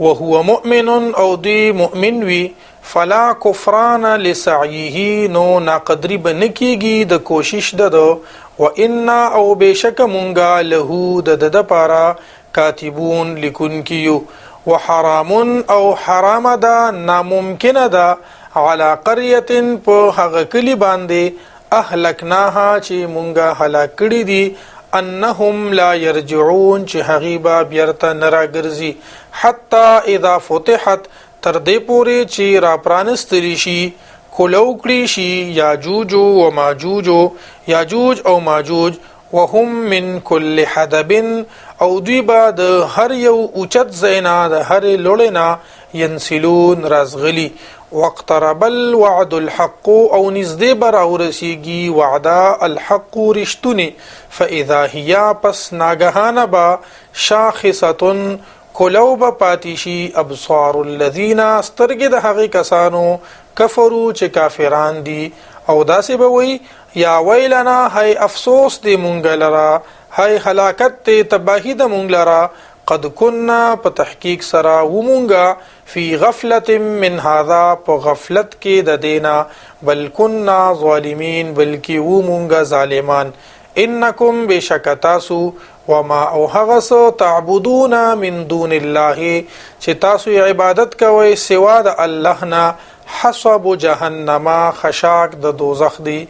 وهو مؤمن او دی مؤمن وي، فلا کفران لسعیه نو ناقدری به نه کیږي د کوشش د ده، وانا او بېشکه مونږه له د ده دپاره کاتبون لیکونکي یو. وحرام او حرامه ده، ناممکنه ده، علی قریة په هغه کلي باندې، اهلکناها چې مونږه هلاک کړي دي، انهم لا يرجعون چې هغوی به بیرته نه راګرځي، حتی اذا فتحت تر دې پورې چې را پرانستل شي، کولو کړي شي، یاجوج و ماجوج یاجوج او ماجوج، وهم من کل حدب او دوی به د هر یو اوچت ځای نه د هرې لوړې نه ینسلون رازغلي. واقترب الوعد الحق او نږدې به راورسیږي وعده الحق رښتونې، فاذا هي پس ناګهانه به شاخصة کلو به پاتې شي، ابصار الذین سترګې د هغې کسانو، کفرو چې کافران دي، او داسې به وایي یا ویلنا هی افسوس دی مونږ لره، هی هلاکت دی تباهي ده مونږ لره، قد كنا په تحقیق سره ومونږه، فی غفلت من هذا په غفلت کې د دینا، بل كنا ظالمین بلکې ومونږه ظالمان. انکم بشک تاسو، وما او هغه څه، تعبدون من دون الله چې تاسو عبادت کوئ سوا د الله نه، حصب جهنم خشاک د دوزخ دی،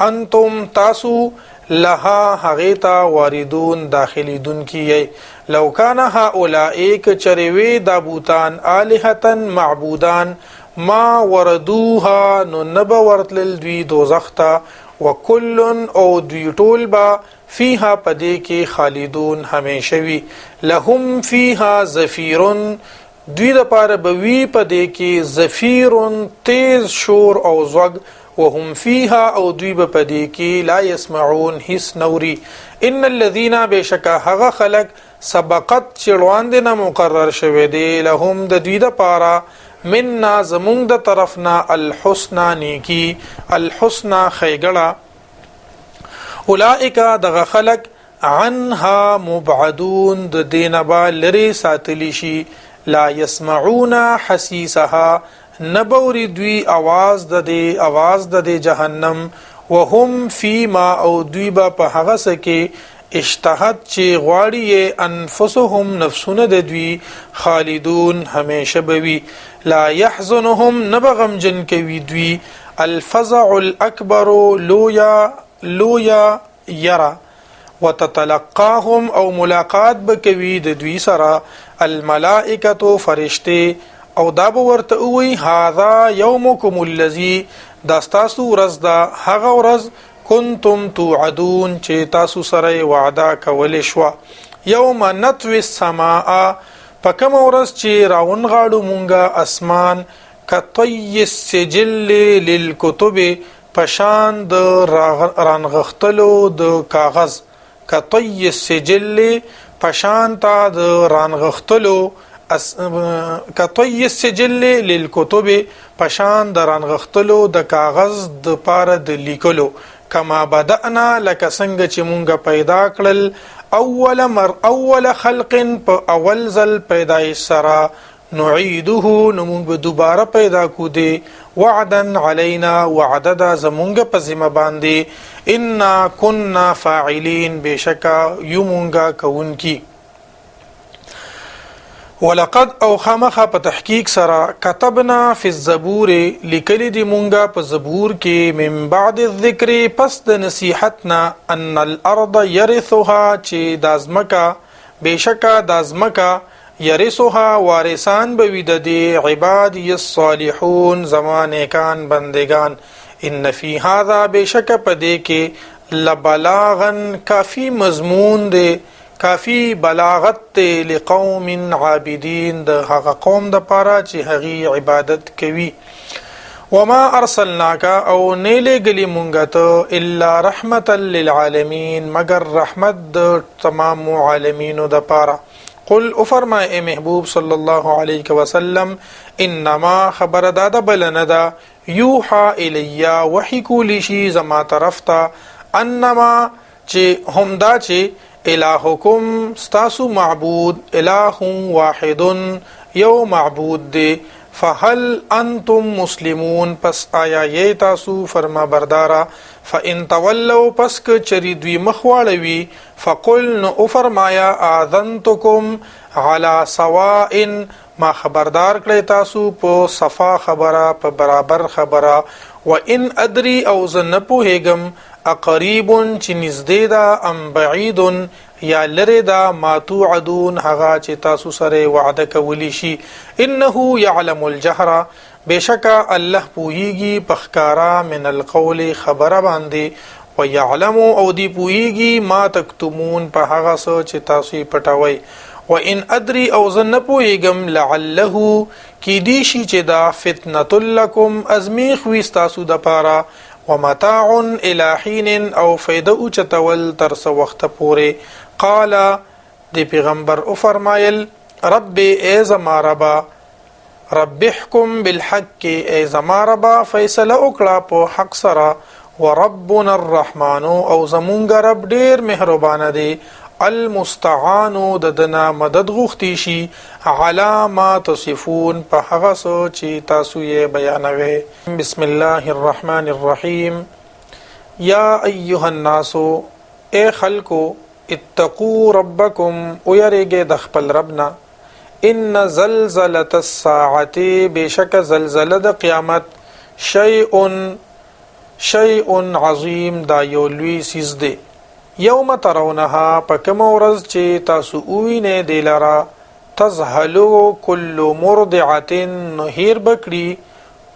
انتم تاسو لها هغې ته واردون داخلیدونکي یئ. لو کان هؤلاء که چرې وي دا بوتان آلهة معبودان، ما وردوها نو نه به ورتلل دوی دوزخ ته، وکل او دوی ټول به فیها په دې کې خالدون همیشه وي. لهم فیها زفیر دوی د پاره به وي په دې کې زفیر تیز شور او زوګ، وهم فیها او دوی به په دې کې لا یسمعون هیڅ نوري. ان الذین بشکا هغه خلق سبقت چې وړاندې نه مقرر شوی دی، لهم د دوی دپاره، منا زمونږ د طرف نه، الحسنا نیکی، الحسنا ښېګړه. اولئک دغه خلک، عنها مبعدون د دینه به لرې ساتلی شي. لا يسمعون حسیسها نه به اوري دوی اواز د دې جهنم. وهم فيما او دوی به په هغه څه کې، اشتهت چې غواړي یې، انفسهم نفسونه د دوی، خالدون همیشه به وي. لا يحزنهم نه به غمجن کوي دوی، الفزع الاکبر لویا لویا یره. وتتلقاهم او ملاقات به کوي د دوی سره، الملائکه فرشتي، او دا به ورته ووایي: هذا یومکم الذی دا ستاسو ورځ ده، هغه ورځ، کنتم توعدون چې تاسو سره وعده کول شوه. یوم نطوي السماء په کومه ورځ چې راونغاړو مونږه اسمان، کطی السجل للکتب پشان د رانغښتلو د کاغذ، کطی السجل پشان تا د رانغښتلو، کطی السجل للکتب پشان د رانغښتلو د کاغذ د پاره د لیکلو. کما بدأنا لکه څنګه چې مونږه پیدا کړل، اول خلق په اول ځل پیدایش سره، نعیده نو مونږ به دوباره پیدا کو دی. وعدا علینا وعده دا زمونږ په ذمه باندې، انا كنا فاعلین بشکا یو مونږه کوونکی. ولقد او خامخه په تحقیق سره، كتبنا فی الزبور لیکلی دی مونږه په زبور کې، من بعد الذکر پس د نصیحتنا، ان الارض يرثها چې د ازمکه، بشکا د ازمکه، يرثها وارثان به وي د دې، عبادي الصالحون زما نیکان بندگان. ان فی هذا بشک په دې کې، لبلاغا کافی مضمون دی، کافی بلاغت ته، لقوم عابدین د هغه قوم د پاره چې هغي عبادت کوي. وما ارسلناک او نه لېږلي مونږ ته، الا رحمتا للعالمین مگر رحمت د تمام عالمینو د پاره. قل وفرمای ای محبوب صلی الله علیه وسلم، انما خبر دا د بل نه ده، یوحى الی وحی کولی شي زما طرف ته، انما چې همدا چې، الهکم ستاسو معبود، اله واحد یو معبود دی. فهل انتم مسلمون پس آیا یی تاسو فرما بردارا؟ فان تولوا پس که چری دوی مخ واړوي، فقل نو فرمایا، اذنتکم علی سواء ما خبردار کړی تاسو په صفا خبره، په برابر خبره. و ان ادري او زه نه پوهېږم، اقریب چې نږدې ده، ام بعید یا لرې ده، ما توعدون هغه چې تاسو سره وعده کولی شي. انه يعلم الجهر بشکا الله پوهیږي په ښکارا، من القول خبره باندې، ويعلم او دی پوهیږي، ما تکتمون په هغه څه چې تاسو یې پټوئ. و ان ادري او زه نه پوهیږم، لعله کیدی شي چې دا، فتنة لکم ازمیخ وي ستاسو دپاره، ومتاع الى حين او فیده اوچتول تر څه وخته پورې. قال دی پیغمبر او فرمایل، رب ای زما ربا، رب احکم بالحق ای زما ربا فیصله وکړه په حق سره. وربنا الرحمن او زمونږ رب ډیر مهربان دی، المستعان د دنا مدد غوښتي شي، علی ما تصفون په هغه څه چې تاسو یې بیانوي. بسم الله الرحمن الرحیم. یا ایها الناس اے خلکو، اتقوا ربکم ویریږئ د خپل رب نه. ان زلزلة الساعة بشک زلزله د قیامت، شیء عظیم دا یو لوی څیز دی. یوم ترونها په کومه ورځ چې تاسو ووینئ دی لره، تذهل کل مرضعة نو هیر به کړي،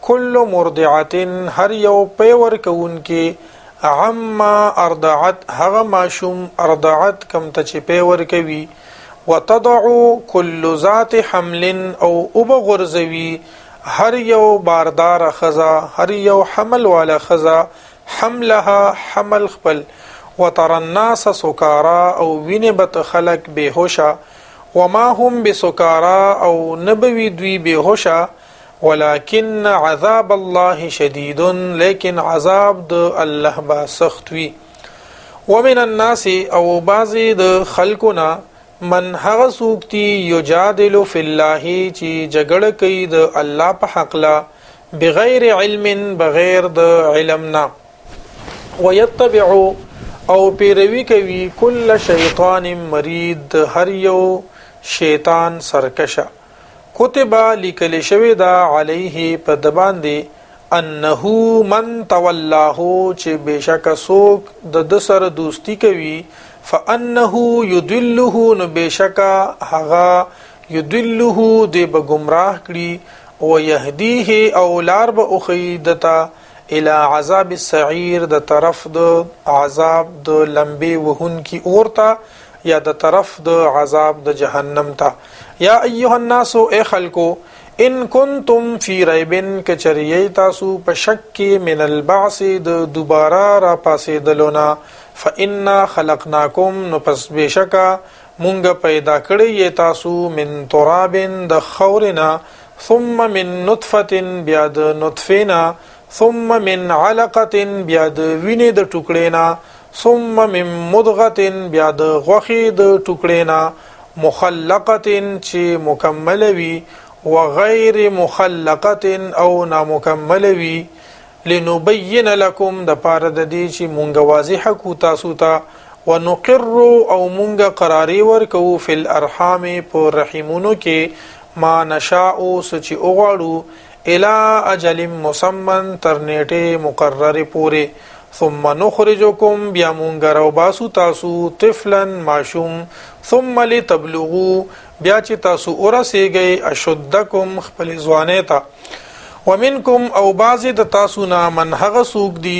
کل مرضعة هر یو پی ورکوونکي، عما ارضعت هغه ماشوم، ارضعت کم ته چې پی ورکوي، وتضع کل ذات حمل او وبه غورځوي هر یو باردار ښځه، هر یو حمل والا ښځه، حملها حمل خپل. وترى الناس سکارا، او وینې به ته خلک بې هوشه، وما هم بسکارا، او نه به وي دوی بې هوشه، ولكن عذاب الله شدید، لیکن عذاب د الله به سخت وي. ومن الناس، او بعضې د خلکو نه، من هغه څوک دي، یجادل فی الله، چې جګړه کوي د الله په حقله، بغیر علم، بغیر د علم نه، ويتبع، او پیروي کوي، کل شیطان مرید، هر یو شیطان سرکشه. کتب، لیکل شوی دا، علیه، په د باندې، انه من تولاه، چې بېشکه څوک د ده سره دوستي کوي، فانه یضله، نو بېشکه هغه، یضله، دی به ګمراه کړي، ویهدیه، او لار به وښیي ده ته، الی عذاب السعیر، د طرف د عذاب د لمبې وهونکي اور ته، یا د طرف د عذاب د جهنم ته. یا ایها الناس، ای خلکو، ان کنتم فی ریب، که چېرې یئ تاسو په شک کې، من البعث، د دوباره را پاسېدلو نه، فانا خلقناکم، نو پس بېشکه مونږ پیدا کړی یې تاسو، من تراب، د خاورې نه، ثم من نطفة، بیا د نطفې نه، ثم من علقة، بیا د وینې د ټوکړې نه، ثم من مضغة، بیا د غوښې د ټوکړې نه، مخلقة، چې مکمله وي، وغیر مخلقة، او نامکمله وي، لنبین لکم، د پاره د دې چې مونږ واضح کو تاسو ته، ونقر، او مونږ قراری ورکو، فی الارحام، په رحمونو کې، ما نشاء، څه چې وغواړو، الی اجل مسمى، تر نیټې مقررې پورې، ثم نخرجکم، بیا مونږ راوباسو تاسو، طفلا، ماشوم، ثم لتبلغو، بیا چې تاسو ورسیږئ، اشدکم، خپل ځوانۍ ته، ومنکم، او بعضې د تاسو نه، من هغه څوک دي،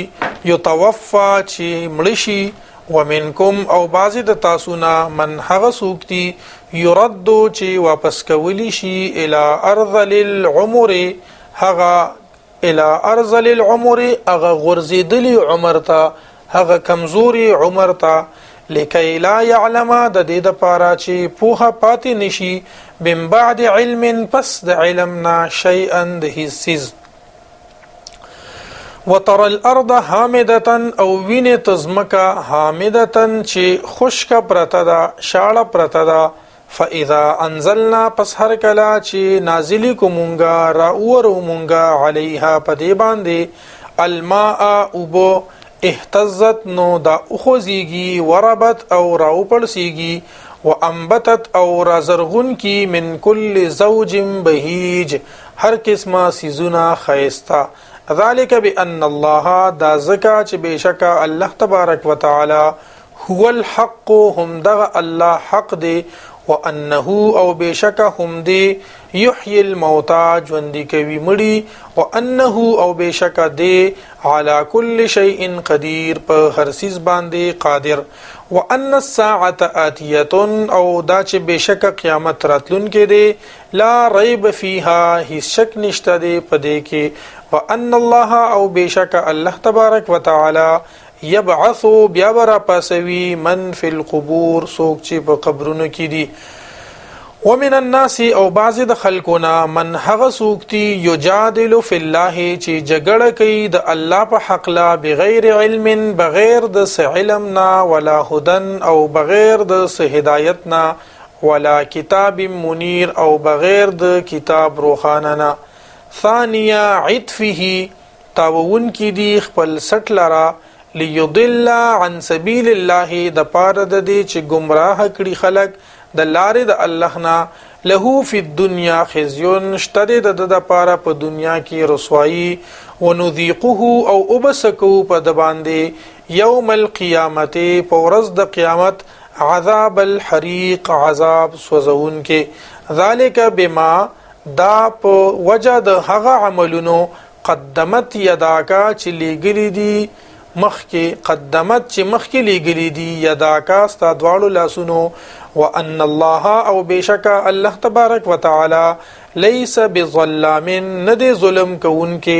یتوفا، چې مړه شي، ومنکم، او بعضې د تاسو نه، من هغه څوک دي، یرد، چې واپس کولی شي، الی ارذل العمر، هغه الی ارذل العمر، هغه غورځېدلي عمر ته، هغه کمزوري عمر ته، لکی لا یعلم، د دې دپاره چې پوهه پاتې نشي، من بعد علم، پس د علم نه، شیئا، د هیڅ څیز. وترى الارض هامدة، او وینې ته ځمکه، هامدة، چې خشکه پرته ده، شاړه پرته ده، فاذا انزلنا، پس هر کله چې نازلی کو مونږه، را اورو مونږه، علیها، په دې باندې، الماء، اوبه، اهتزت، نو دا اوخوځیږي، وربت، او راوپړسیږي، وانبتت، او رازرغون کی، من کل زوج بهیج، هر قسمه څیزونه ښایسته. ذلک بان الله، دا ځکه چې بېشکه الله تبارک وتعالی، هو الحق، هم دغه الله حق دی، وانه، او بېشکه هم دی، یحیی الموتی، ژوندي کوي مړي، وانه، او بېشکه دی، علی کل شیء قدیر، په هر څیز باندې قادر، وان الساعة آتیة، او دا چې بېشکه قیامت راتلونکی دی، لا ریب فیها، هیڅ شک نشته دی په دې کې، وان الله، او بېشکه الله تبارک وتعالی، یبعث، بیا به راپاڅوي، من فی القبور، څوک چې په قبرونو کې دي. ومن الناس، او بعضې د خلکو نه، من هغه څوک دي، یجادل فی الله، چې جګړه کوي د الله په حقله، بغیر علم، بغیر د څه علم نه، ولا هدن، او بغیر د څه هدایت نه، ولا کتاب منیر، او بغیر د کتاب روښانه نه، ثانیه عطفه، تاوونکي دي خپل څټ لره، لیضل عن سبیل الله، د پاره د دې چې ګمراه کړي خلک د لارې د الله نه، له فی الدنیا خزی، شته دی د ده دپاره په دنیا کې رسوایی، ونذیقه، او وبه څکو په ده باندې، یوم القیامت، په ورځ د قیامت، عذاب الحریق، عذاب سوځونکی. ذلک بما، دا په وجه د هغه عملونو، قدمت یداک، چې لیږلي دي مخکې، قدمت، چې مخکې لیږلي دي، یداک، ستا دواړو لاسونو، وان الله، او بېشکه الله تبارک وتعالی، لیس بظلام، نه دی ظلم کوونکی،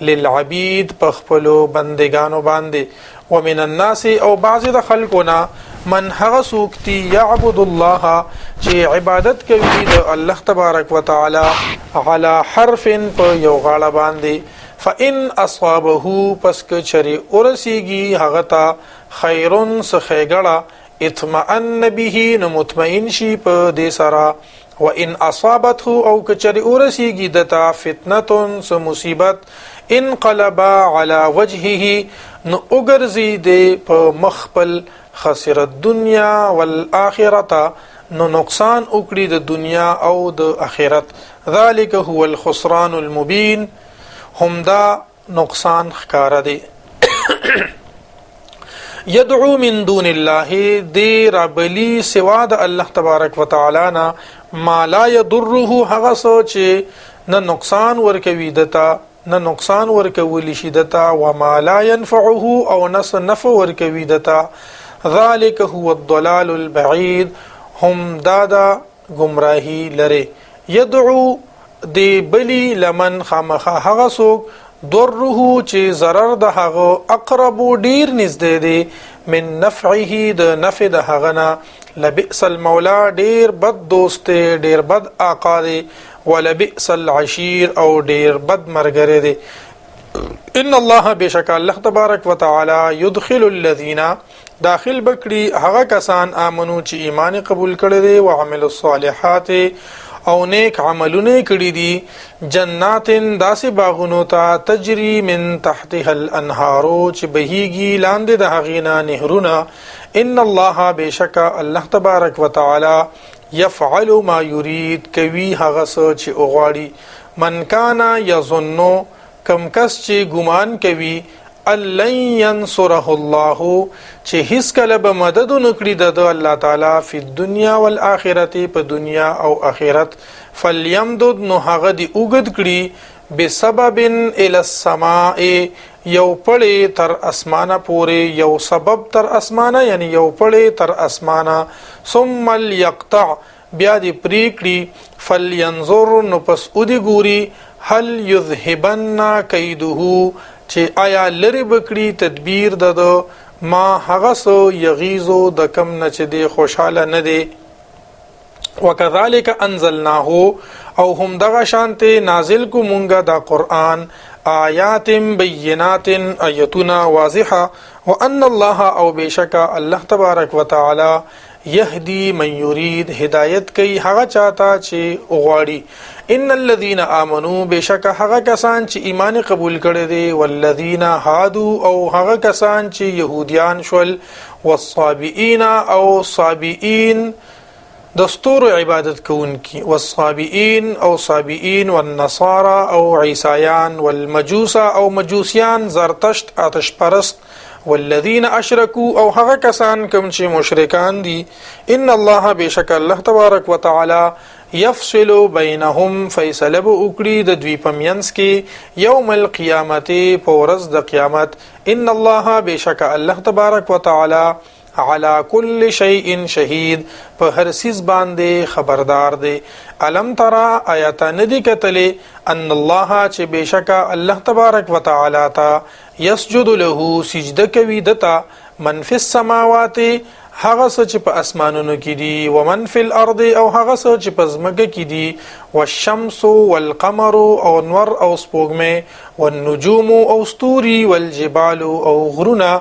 للعبید، په خپلو بندګانو باندې. ومن الناس او بعض د خلکو نه، من هغه څوک دي، يعبد الله چې عبادت کوي د الله تبارک وتعالى، على حرف په یو غاړه باندې. فإن اصابه پس که چری ورسیږي هغه ته خیرن څه اطمئن به نو مطمئن شي په دې سره. وان اصابته او کچری اورسیږي دتا فتنه څه مصیبت، انقلب على وجهه نو وګرځي د په مخ خپل، خسر الدنيا والآخرة نو نقصان وکړي د دنیا او د آخرت. ذلك هو الخسران المبين همدا نقصان ښکاره دی. يدعو من دون الله دی ربلی سوا د الله تبارک وتعالی نه، ما لا يضره هغه څه چې نه نقصان ورکوي دتا، نه نقصان ورکولی شي دتا، وما لا ينفعه او نه څه نفع ورکوي دتا. ذلك هو الضلال البعيد هم دا دا گمراهی لري. يدعو دی بلی، لمن خامخا هغه څوک، ضره چې ضرر د هغه، اقرب ډیر نږدې دی، من نفعه د نفع د هغه نه. لبئس المولا ډیر بد دوست دی، ډیر بد آقا دی، ولبئس العشیر او ډیر بد مرګره دی. ان الله بشک الله تبارک وتعالى يدخل الذين داخل بکړي هغه کسان، امنو چې ایمان قبول کړي دي، او عمل الصالحات او نیک عملونه کړي دي، جنات داسې باغونو ته، تجري من تحتها الانهار چې بهيږي لاندې د هغې نه نهرونه. ان الله بشک الله تبارک وتعالى يفعل ما يريد کوي هغه څه چې وغواړي. من کان یظن کم کس چې ګمان کوي، لن ينصره الله چې هیڅ کله به مدد نکړي د الله تعالی، فی الدنیا والآخرت په دنیا او آخرت، فلیمدد نو هغه دی اوږد کړي، بسبب الى السماء یو پړی تر اسمانه پورې، یو سبب تر اسمانه، یعنی یو پړی تر اسمانه. ثم ليقطع بیا دی پرې کړي. فلینظر نو پس اودی ګوري، هل یذهبن کیده چې آیا لرې بکړي تدبیر د ده، ما هغه څه، یغیظو د کم نه چې دی خوشحاله نه دی. وکذالک انزلناه او هم دغه شانته نازل کو مونږه دا قرآن، آیات بینات ایتنا واضحه، وان الله او بشکا الله تبارک وتعالى يهدي من يريد هدایت کوي هغه چاته چې غواړي. ان الذين امنوا بشک هغه کسان چې ایمان قبول کړي دي، والذین هادو او هغه کسان چې يهوديان شول، والصابئین او صابئین د ستورو عبادت کوونکي، والصابئین او صابئین، والنصارى او عیسایان، والمجوس او مجوسیان زرتشت آتش پرست، والذین اشرکو او هغه کسان کوم چې مشرکان دي، ان الله بشک الله تبارک وتعالى يفصل بينهم فیصله به وکړي د دوی په منځ کې، یوم القیامت په ورځ د قیامت. ان الله بشک الله تبارک وتعالى على كل شيء شهید په هر څیز باندې خبردار دی. الم ترى آیات ندی کتلې، ان الله چې بشکا الله تبارک وتعالى تا يسجد له سجده کوي دتا، من فی السماوات هغه څه چې په اسمانونو کې دي، ومن فی الارض او هغه څه چې په ځمکه کې دي، والشمس والقمر او نور او سپوږمۍ، والنجوم او ستوري، والجبال او غرونه،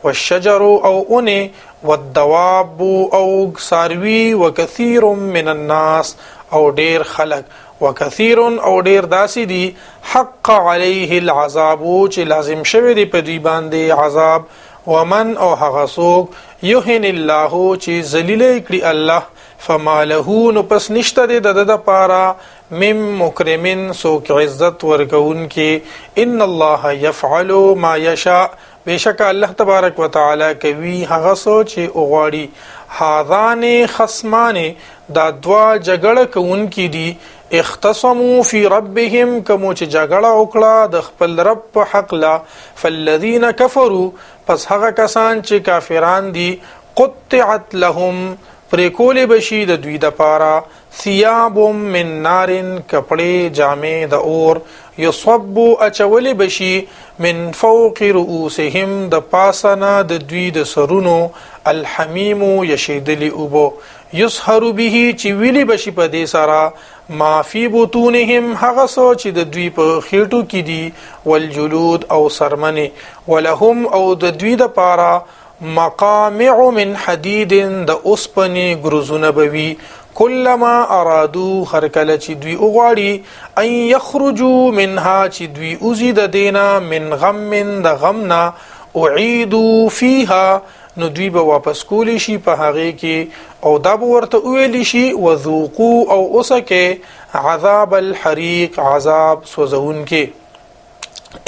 والشجر او اونې، والدواب او څاروي، وکثیر من الناس او ډیر خلک، وکثیر او ډیر داسې دي، حق علیه العذاب چې لازم شوی دی په دوی باندې عذاب. ومن او هغه څوک، یهن الله چې ذلیل کړي الله، فما له نو پس نشته دی د ده دپاره، من مکرمن څوک عزت ورکوونکي. ان الله يفعل ما يشاء بشک الله تبارک وتعالى کوي هغه څه چې وغواړي. هاذان خصمان دا دوا جګړه کوونکي دي، اختصموا فی ربهم کوم چې جګړه وکړه د خپل رب په حق لا، فالذین کفروا پس هغه کسان چې کافران دي، قطعت لهم پرې کولې بشي د دوی دپاره، ثياب من نار، کپړې جامې د اور، يصب اچولې به شي، من فوق رؤوسهم د پاسه نه د دوی د سرونو، الحميم یشیدلې اوبه، يسهر به چې ویلي به شي په دې سره، ما فی بطونهم هغه څه چې د دوی په خېټو کې دي، والجلود او سرمنې، ولهم او د دوی د پاره مقامع من حدید د اوسپنې ګرزونه به وي، کلما ارادو هر کله چې دوی وغواړي، ان یخرجو منها چې دوی وځي د دینه، من غم د غم نه، اعیدو فیها نو دوی به واپس کولی شي په هغې کې، او دا به ورته وویل شي وذوقو او اوسکه عذاب الحریق عذاب سوځونکي.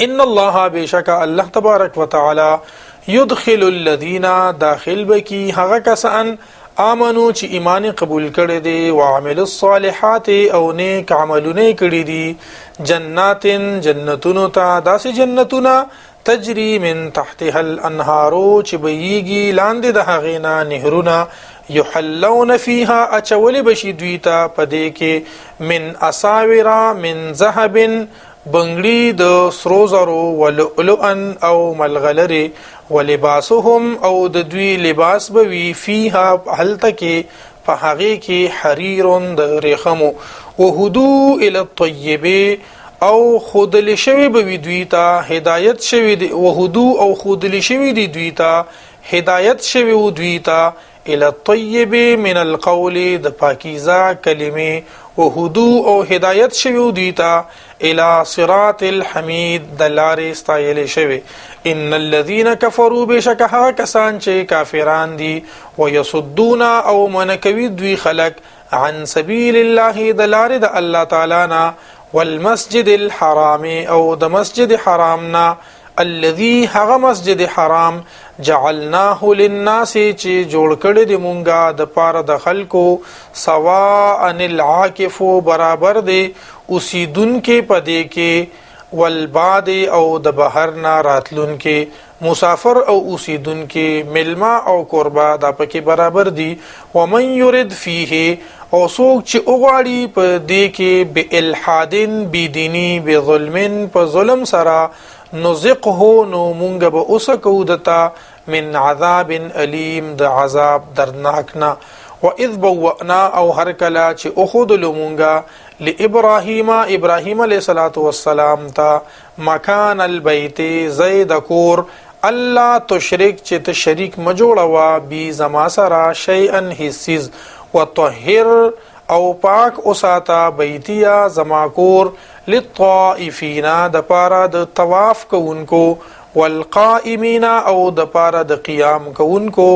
ان الله بشک الله تبارک وتعالى يدخل الذين داخل بکی هغه کسان آمنو چې ایمان قبول کړي دي، وعملوا الصالحات او نیک عملونه کړي دي، جنات جنتونو ته، داسې جنتونه تجري من تحتها الانهار چې بهیږي لاندې د هغې نه نهرونه، یحلون فیها اچولې به شي دوی ته په دې کې، من اساورا من ذهب بنګړي د سرو زرو، ولؤلؤا او ملغلرې، ولباسهم او د دوی لباس به وي، فیها هلته کې په هغې کې، حریر د ریښمو، وهدو الی الطیب او ښودل شوی به وي دوی ته، هدایت شوی دی، وهدو او ښودل شوی دی دوی ته، هدایت شوی و دوی ته، الى الطيب من القول د پاکیزه کلمې، وهدو او هدایت شوی دوی ته، الى صراط الحمید د لارې ستایلې شوی. ان الذين كفروا بشک هغه کسان چې کافران دي، ويصدون او منکوي دوی خلق، عن سبيل الله د لارې د الله تعالی نه، والمسجد الحرام او د مسجد حرام نه، الذي هغه مسجد حرام، جعلناه للناس چې جوړ کړی دی مونږه د پاره د خلکو، سواء العاکف برابر دی اوسیدونکې پدې کې، والباد او د بهر نه راتلونکې، مسافر او اوسیدونکې، ملما او کوربه دا پکې برابر دي. ومن يرد فيه او څوک چې وغواړي په دې کې، بالحادن بيدینی، بظلم په ظلم سره، نذقه نو مونږ به اوسکو دتا، من عذاب الیم د عذاب دردناک نه. واذ بوأنا او هر کله چې اخذلو مونږه، لابراهیم ابراهیم علیه الصلاۃ والسلام ته، مکان البیت زید کور، الله تشرک چې ته شریک م جوړوا، بی زما سره، شیئا هیڅ، وطهر او پاک اوساته، بیتیا زما کور، للطائفین د پاره د طواف کوونکو، والقائمین او د پاره د قیام کوونکو،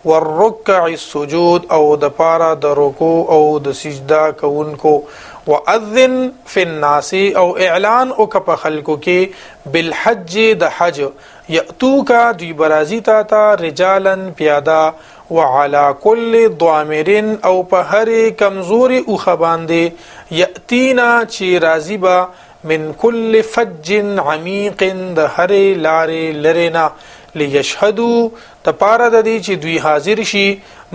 والرکع السجود او د پاره د رکوع او د سجده کوونکو. واذن فی الناس او اعلان او په خلکو کې، بالحج د حج، یاتوک دوی برازی تا تا، رجالا پیاده، وعلى كل ضامر او په هر کمزوري اوخه باندې، یاتینا چې راضی با، من كل فج عميق د هر لارې لرینا، ليشهدو د پاره د دې چې دوی حاضر شي،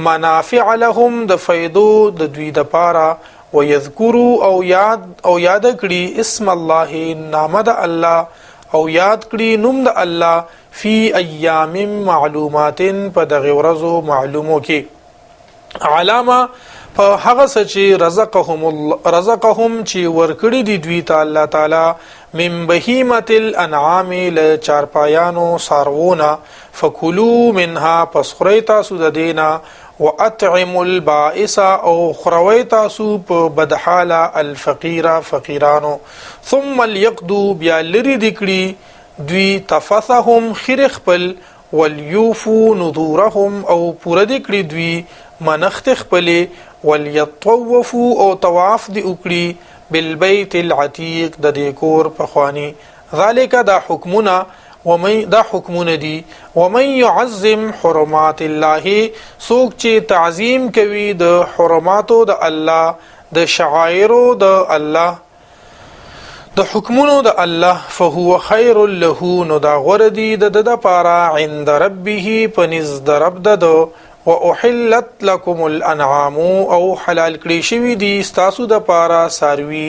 منافع لهم د فیدو د دوی د پاره، ويذکروا او یاد کړي، اسم الله نام د الله، او یاد کړي نوم د الله، فی ایام معلومات په دغه ورځو معلومو کې، علامه په هغه څه چې رزقهم الله رزقهم چې ورکړي دي دوی ته الله تعالی، من بهیمه الانعام ل چارپایانو سارونه، فکلوا منها پس خورئ تاسو د دینا، واطعموا البائس او خوروئ تاسو په بدحاله، الفقیره فقیرانو، ثم ليقضوا بیا لري دکړي دوی، تفثهم خیر خپل، وليوفوا نذورهم او پوره دې کړي دوی منښت خپلې، وليطوفوا او طواف دې وکړي، بالبيت العتيق د دې کور پخوانی. ذالک دا حکمونه، ومن دا حکمونه دي، ومن يعظم حرمات الله څوک چې تعظیم کوي د حرماتو د الله، د شعائرو د الله، د حکمونو د الله، فهو خیر له نو دا غوره دي د ده دپاره، عند ربه په نزد د رب د ده. واحلت لكم الانعام، او حلال کړی شوی دي ستاسو د پاره ساروي،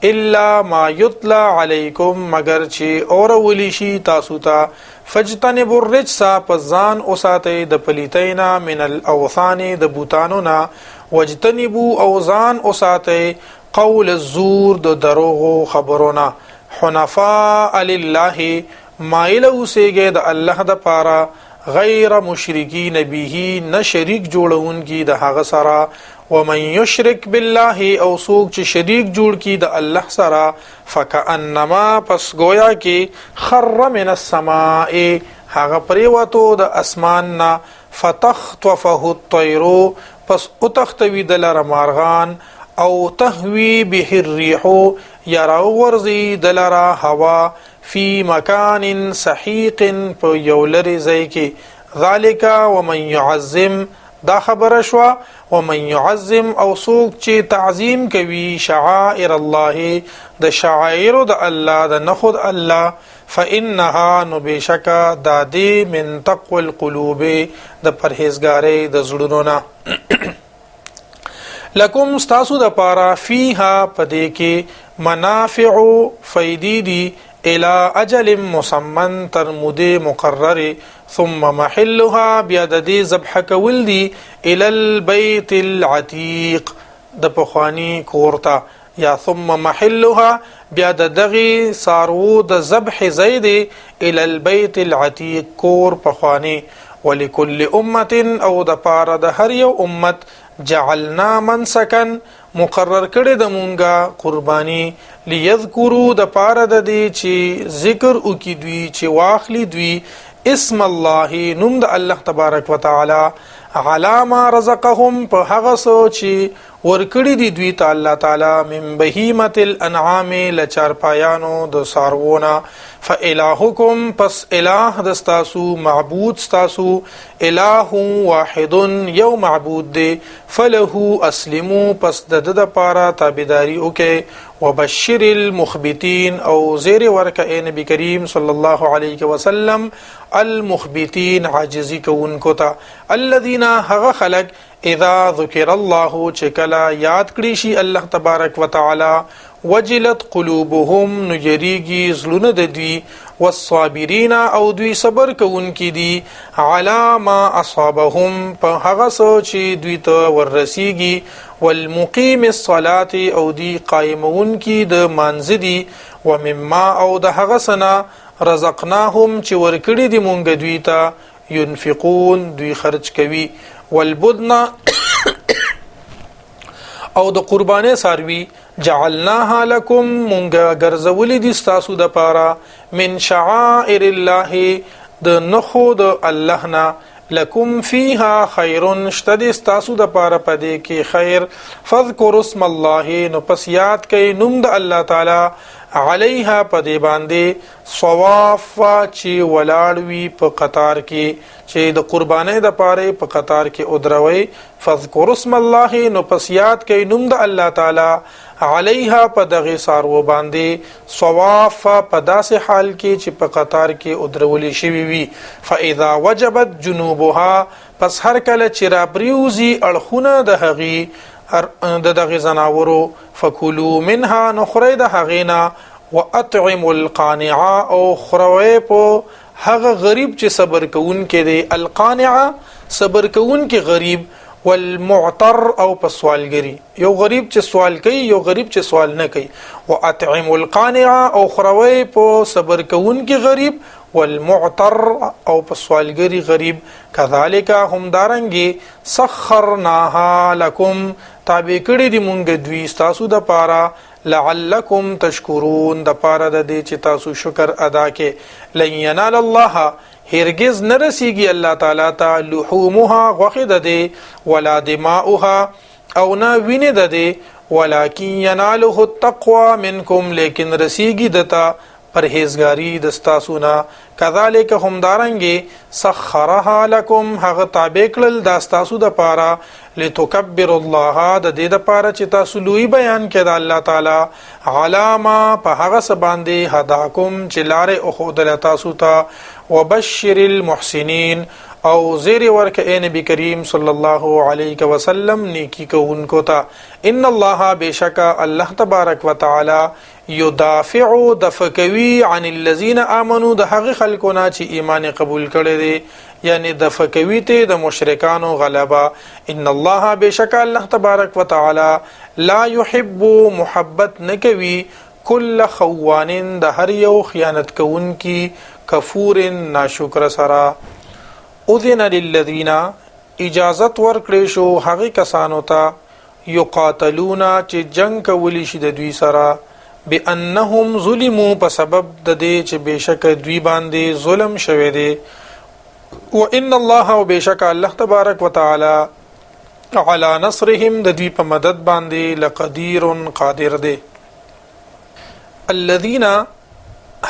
الا ما یتلا علیکم، مگر چې اورول شي تاسو ته. فاجتنبوا الرجس، پس ځان اوساتئ د پلیتۍ نه، من الاوثان، د بوتانو نه. واجتنبوا، او ځان اوساتئ، قول الزور، د دروغو خبرو نه. حنفاء لله، مایل اوسېږئ د الله د پاره، غیر مشرکین به، نه شریک جوړونکي د هغه سره. ومن یشرک بالله، او څوک چې شریک جوړ کی د الله سره، فکأنما، پس گویا کې، خر من السماء، هغه پریوتو د اسمان نه، فتخطفه الطير، پس اوتختوي دلره مارغان، او تهوي به الريح، یا راوغورځي دلره هوا، فی مکان سحیق، په یو لرې ځای کې. ذالک ومن يعظم، دا خبره شوه. ومن يعظم، او څوک چې تعظیم کوي، شعائر الله، د شعائر د الله، د نخود الله، فإنها، نو بشکا دا دی، من تقوى القلوب، د پرهیزګارۍ د زړونو نه. لکم، ستاسو د پاره، فیها، پدې کې، منافع، فیدی دي، الى اجل مسمن، تر مودې مقرره. ثم محلها، بیا د دې ذبح کول دي، الى البيت العتيق، د پخوانی کور ته. یا ثم محلها، بیا د دغه سارو د ذبح ځای دی، الى البيت العتيق، کور پخوانی. ولكل امه، او د پاره د هر یو امت، جعلنا منسکا، مقرر کړی د مونږه قرباني، ليذکروا، د پاره د دې چې ذکر وکي دوی، چې واخلي دوی، اسم الله، نوم د الله تبارک وتعالى، علی ما رزقهم، په هغه څه چې ورکړي دي دوی ته الله تعالی، من بهیمه الانعام، لچارپایانو د سارونه. فالهکم، پس اله د ستاسو، معبود ستاسو، اله واحد، یو معبود دی. فله اسلمو، پس د د لپاره تابعداري وکي. وبشر المخبتین، او زیر ورکه اے نبی کریم صلی الله علیه وسلم، المخبتین، عاجزی کوونکو ته، الذين، هغه خلق، اذا ذکر الله، چې کله یاد کړی شي الله تبارک وتعالى، وجلت قلوبهم، نو یریږي زړونه د دوی، والصابرین، او دوی صبر کوونکي دي، علی ما اصابهم، په هغه څه چې دوی ته ورسیږي، والمقیم الصلاه، او دی قائمونکي د مانځ دي، ومما، او د هغه سنا، رزقناهم، چې ورکړي دي مونږ دوی ته، ينفقون، دوی خرج کوي. والبدن، او د قربانې ساروي، جعلناها لكم، مونږ ګرځولې دي ستاسو د پاره، من شعائر الله، د نخو د الله نه. لکم فیها خیر، شته دي ستاسو د پاره پدې کې خیر. فذكر اسم الله، نو پس یاد کئ نوم د الله تعالی، علیها، پدې باندې، صواف، چې ولاړ وي په قطار کې، چې د قربانۍ د پاره په قطار کې ودروي. فذكر اسم الله، نو پس یاد کئ نوم د الله تعالی، علیها، په دغه سارو باندې، صواف، په داسې حال کې چې په قطار کې ودرول شوی وي. فاذا وجبت جنوبها، پس هر کله چې را پریوزي اړخونه د هغې، د دغه زناورو، فکلوا منها، نو خورئ د هغې نه، واطعموا القانع، او خوروئ په هغه غریب چې صبر کوونکی دی. القانع، صبر کوونکی غریب، والمعتر، او په سوالګری، یو غریب چې سوال کوي، یو غریب چې سوال نه کوي. واطعم القانع، او خوروي په صبر کوونکی غریب، والمعتر، او په سوالګری غریب. کذالک، هم دارنګي، سخرناها لكم، تابع کړی دی مونږ دوی ستاسو د پاره، لعلکم تشکرون، د پاره د دې چې تاسو شکر ادا کړئ. لن ینال الله، هرگز نه رسیږي الله تعالی ته، لحومها، غوښه د دې، ولا دماؤها، او نه وینې د دې، ولکن یناله التقوى منکم، لیکن رسیږي دتا پرهیزګاری د ستاسو نه. کذالک، همدارنګي، سخرها لكم، هغه تابع کړل دا ستاسو د پاره، لتکبر الله، د دې د پاره چې تاسو لوی بیان کړئ د الله تعالی، علی ما، په هغه څه باندې، هداکم، چې لارې وښودله تاسو ته. وبشر المحسنین، او زیری ورک اے نبی کریم صلی الله علیه وسلم نیکی کوونکو ته. ان الله بشکا الله تبارک وتعالى یدافع دفکوي عن الذین آمنو د هغه خلکو نه چې ایمان قبول کړي دي، یعنی دفکوي ته د مشرکانو غلبه. ان الله بشکا الله تبارک وتعالى لا يحب محبت نکوي کل خوان د هر یو خیانت کوونکی کفور ناشکر سره. اذن للذین اجازت ورکړې شو هغه کسانو ته یقاتلون چې جنگ کولی شي د دوی سره، بانهم ظلموا په سبب د دې چې بشک دوی باندې ظلم شوی دی. وان الله او بشک الله تبارک وتعالى على نصرهم د دوی په مدد باندې لقدیر قادر دی. الذين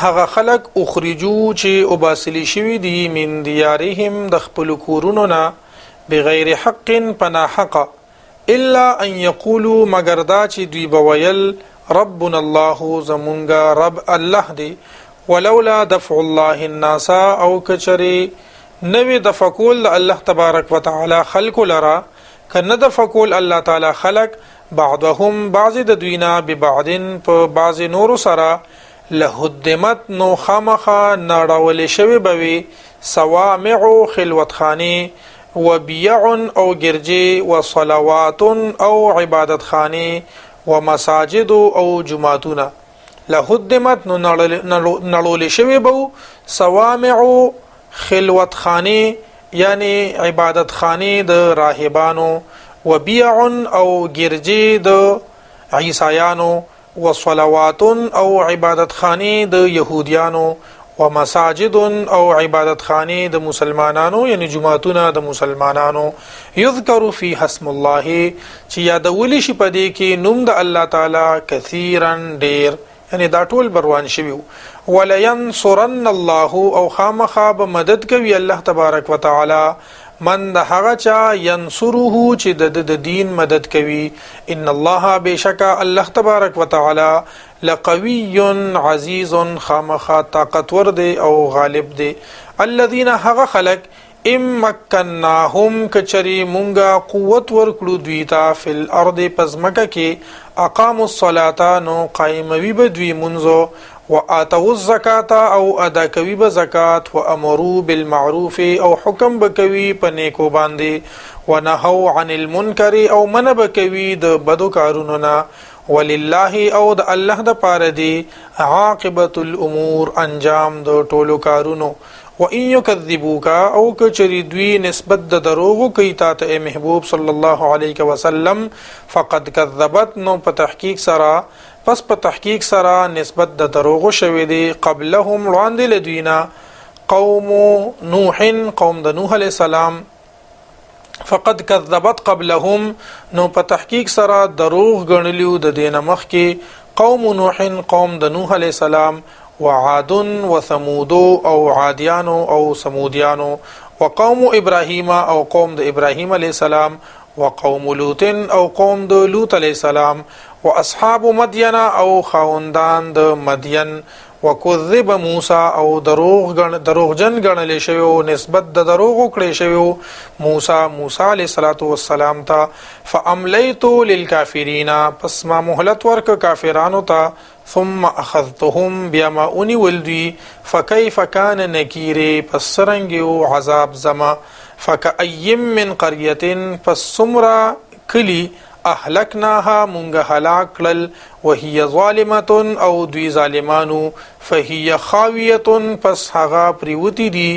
هغه خلق اخرجو چې وباسلی شوي دي من دیارهم د خپلو کورونو نه بغیر حق پنا حق، الا ان یقولوا مگر دا چې دوی به ویل ربنا الله زمونږ رب الله دی. ولولا دفع الله الناس او کچری نوې دفع کول د الله تبارک وتعالی خلق لرا، که نه دفع کول الله تعالی خلق بعضهم بعض د دوی نه ببعض په بعض نورو سره لهدمت نو خامخا نړول شوی به وي صوامع خلوتخانې وبيع او ګرجې وصلوات او عبادتخانې ومساجد او جماعتونه. لهدمت نو نړول شوی به صوامع خلوتخانې یعنی عبادتخانې د راهبانو وبيع او ګرجې د عیسایانو وصلوات او عبادتخانې د يهوديانو ومساجد او عبادتخانې د مسلمانانو یعنی جماعتونه د مسلمانانو. یذکر فیها اسم الله چې یادول شي په دې کې نوم د الله تعالی کثیرا ډیر، یعنی دا ټول بروان شوي. ولینصرن الله او خامخا به مدد کوي الله تبارک وتعالی من د هغه چا ینصره چې د دین مدد کوي. ان الله بشکا الله تبارک وتعالی لقوی عزیز خامخا طاقتور دی او غالب دی. الذين هغه خلق ام مکناهم کچری مونږه قوت ورکړو دوی ته فی الارض پزمکه کې اقاموا الصلاة نو قائموي به دوی منځو وآتوا الزکاة او ادا کوي به زکات وامروا بالمعروف او حکم به کوي په نیکو باندې ونهوا عن المنکر او منع به کوي د بدو کارونو نه. ولله او د الله د پاره دی عاقبت الامور انجام د ټولو کارونو. وان یکذبوک او کچری دوی نسبت د دروغو کوي تا ته محبوب صلی الله علیه وسلم فقد کذبت نو په تحقیق سره پس په تحقیق سره نسبت د دروغو شوی دی قبلهم وړاندې له دوی نه قوم نوح قوم د نوح علیه السلام فقد کذبت قبلهم نو په تحقیق سره دروغ ګڼلیو د دینه مخکې قوم نوح قوم د نوح علیه السلام وعاد وثمود او عادیانو او ثمودیانو وقوم ابراهیم او قوم د ابراهیم علیه السلام وقوم لوط او قوم د لوط علیه السلام واصحاب مدین او خاوندان د مدین وکذب موسی او دروغجن ګڼل شوی او نسبت د دروغ کړی شوی موسی علیه الصلاۃ والسلام ته. فاملیت للکافرین پس ما مهلت ورک کافرانو ته. ثم اخذتهم بیا ما ونیول دوی فکیف کان نکیر پس څرنګه و عذاب زما. فکأی من قریة پس څومره کلي اهلکناها مونږ هلاک کړل وهي ظالمة او دوی ظالمانو فهي خاویة پس هغه پریوتی دي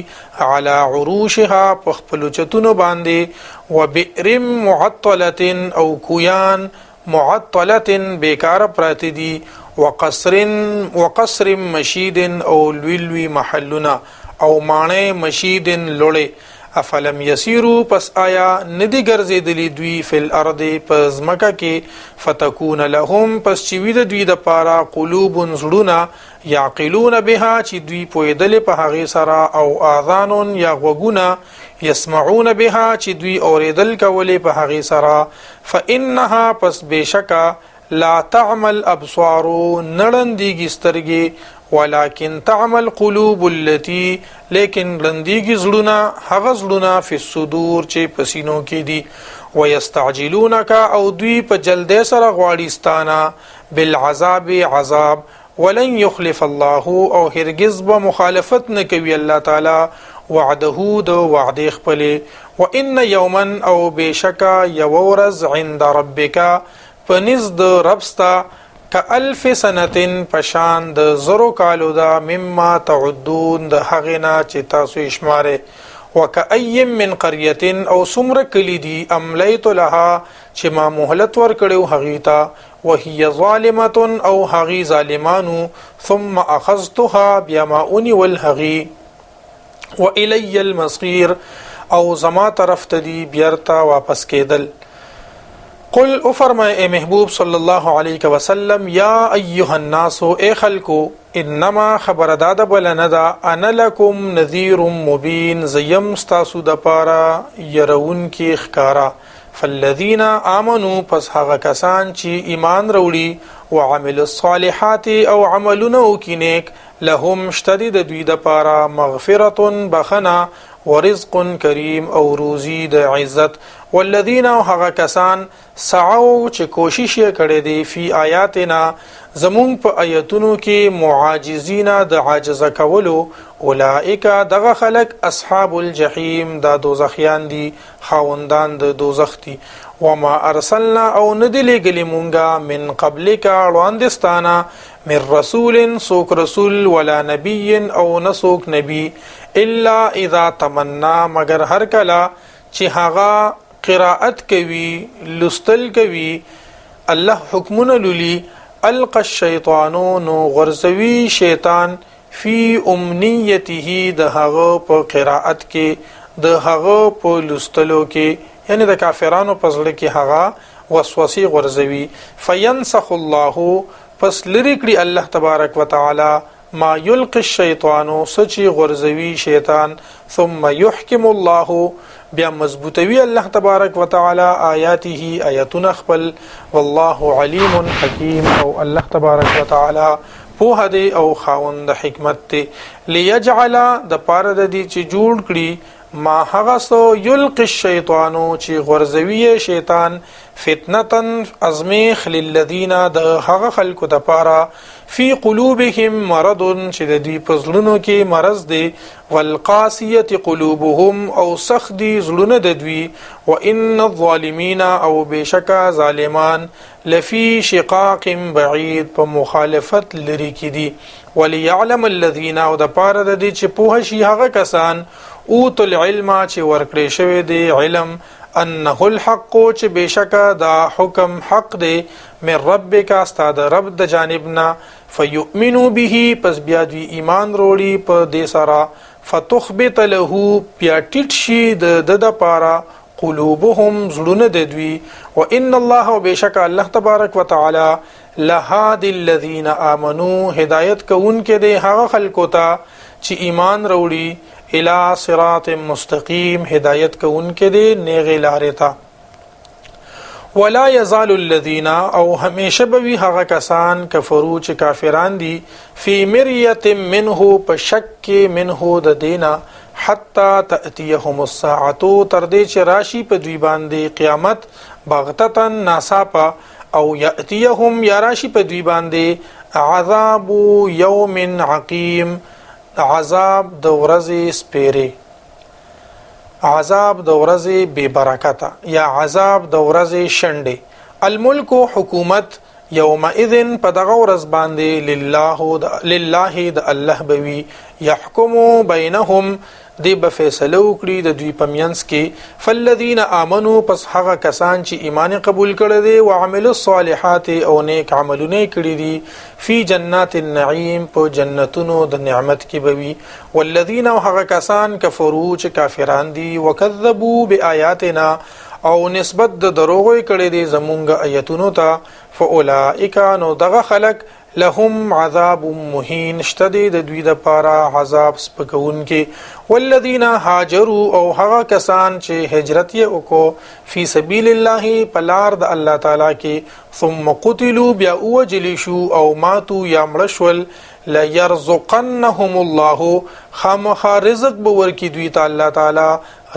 علی عروشها په خپلو چتونو باندې وبئر معطلة او کویان معطلة بیکاره پراته دي وقصر مشید او لوی لوی محلونه او ماڼۍ مشید لوړې. افلم یسیرو پس آیا ندی ګرځېدلی دوی فی الارض په ځمکه کې فتکون لهم پس چې وي د دوی دپاره قلوب زړونه یعقلون بها چې دوی پوهېدلې په هغې سره او آذان یا غوږونه یسمعون بها چې دوی اورېدل کولې په هغې سره. فإنها پس بېشکه لا تعمى الابصار، نه ړندېږي سترګې، ولكن تعمى القلوب التي، لیکن ړندېږي زړونه، هغه زړونه، فی الصدور، چې په سینو کې دي. ويستعجلونک، او دوی په جلدۍ سره غواړي ستانه، بالعذاب، عذاب. ولن يخلف الله، او هرگز به مخالفت نه کوي الله تعالی، وعده، د وعدې خپلې. وان یوما، او بېشکه یوه ورځ، عند ربک، په نزد د رب ستا، کالف سنة، په شان د زرو کالو ده، مما تعدون، د هغې نه چې تاسو یې شمارئ. وکأی من قریة، او څومره کلي دي، املیت لها، چې ما مهلت ورکړی و هغوی ته، وهي ظالمة، او هغوی ظالمانو، ثم اخذتها، بیا ما ونیول هغوی، والی المصیر، او زما طرف ته دي بیرته واپس کېدل. قل، او فرمای اے محبوب صلی الله علیه وسلم، یا ایها الناس، اے خلکو، انما، خبر داده بل نه ده، انا لکم نذیر مبین، زیم ستاسو د پاره يرون کې ښکارا. فالذین آمنو، پس هغه کسان چې ایمان وروړي، وعملوا الصالحات، او عملونه وکي نیک، لهم، شته دی د دوی دپاره، مغفرة، بخښنه، ورزق کریم، او روزي د عزت. والذین، او هغه کسان، سعوا، چې کوشش یې کړی دی، فی آیاتنا، زمونږ په آیتونو کې، معاجزین، د عاجزه کولو، اولئک، دغه خلک، اصحاب الجحیم، دا دوزخیان دي، خاوندان د دوزخ دي. وما ارسلنا، او نه دي لېږلي مونږه، من قبلک، وړاندې ستانه، من رسول، څوک رسول، ولا نبی، او نه څوک نبی، الا اذا تمنا، مګر هر کله چې هغه قرائت کوي، لوستل کوي، الله حکمونه لولي، القى الشیطان، نو غورځوي شیطان، فی امنیته، د هغه په قرائت کې، د هغه په لوستلو کې، یعنی د کافرانو په زړه کې هغه وسوسې غورځوي. فینسخ الله، پس لرې کړي الله تبارک وتعالی، ما یلقي الشیطان، څه چې غورځوي شیطان، ثم یحکم الله، بیا مضبوطوي الله تبارک وتعالی، آیاته، آیتونه خپل، والله علیم حکیم، او الله تبارک وتعالی پوه دی او خاوند حکمت دی. لیجعل، د پاره د دې چې جوړ کړي، ما، هغه څه، یلقي الشیطان، چې غورځوي شیطان، فتنة، ازمیښت، للذین، د هغه خلکو د پاره، فی قلوبهم مرض، چې د دوی په زړونو کې مرض دی، والقاسیة قلوبهم، او سخت دي زړونه د دوی، وان الظالمین، او بېشکه ظالمان، لفی شقاق بعید، په مخالفت لري کې دي. وليعلم الذين، او د پاره د دې چې پوه شي هغه کسان، اوتو العلم، چې ورکړې شوی دی علم، انه الحق، چې بېشکه دا حکم حق دی، من ربک، ستا د رب د جانب نه، فیؤمنو به، پس بیا دوی ایمان وروړي په دې سره، فتخبت له، بیا ټیټ شي د ده دپاره، قلوبهم، زړونه د دوی، وان الله، او بېشکه الله تبارک وتعالی، لهاد الذین آمنو، هدایت کوونکی دی هغه خلکو ته چې ایمان وروړي، الی صراط مستقیم، هدایت کوونکی دی نیغې لارې ته. ولا یزال الذین، او همیشه به وي هغه کسان، کفرو، چې کافران دي، فی مریة منه، په شک کې، منه، د دینه، حتی تأتیهم الساعة، تر دې چې راشي په دوی باندې قیامت، بغتة، ناڅاپه، او یأتیهم، یا راشي په دوی باندې، عذاب یوم عقیم، عذاب د ورځې سپیرې، عذاب د ورځې بې برکته، یا عذاب د ورځې شنډې. الملک، حکومت، یومئذ، په دغه ورځ باندې، لله، د الله به وي، یحکم بینهم، دی به فیصله وکړي د دوی په مینځ کې. فالذین آمنو، پس هغه کسان چې ایمان قبول کړی دی، وعملوا الصالحات، او نیک عملونه کړي دي، فی جنات النعیم، په جنتونو د نعمت کې به وي. والذین، او هغه کسان، کفرو، چې کافران دي، وکذبوا بآیاتنا، او نسبت د دروغو یې کړی دی زمونږ آیتونو ته، فاولئک، نو دغه خلک، لهم عذاب مهین، شته دی د دوی د پاره عذاب سپکونکي. والذین هاجروا، او هغه کسان چې هجرت یې وکړو، فی سبیل الله، په لار د الله تعالی کې، ثم قتلوا، بیا ووژل شو، او ماتو، یا مړه شول، ليرزقنهم الله، خامخا رزق به ورکړي دوی ته الله تعالی،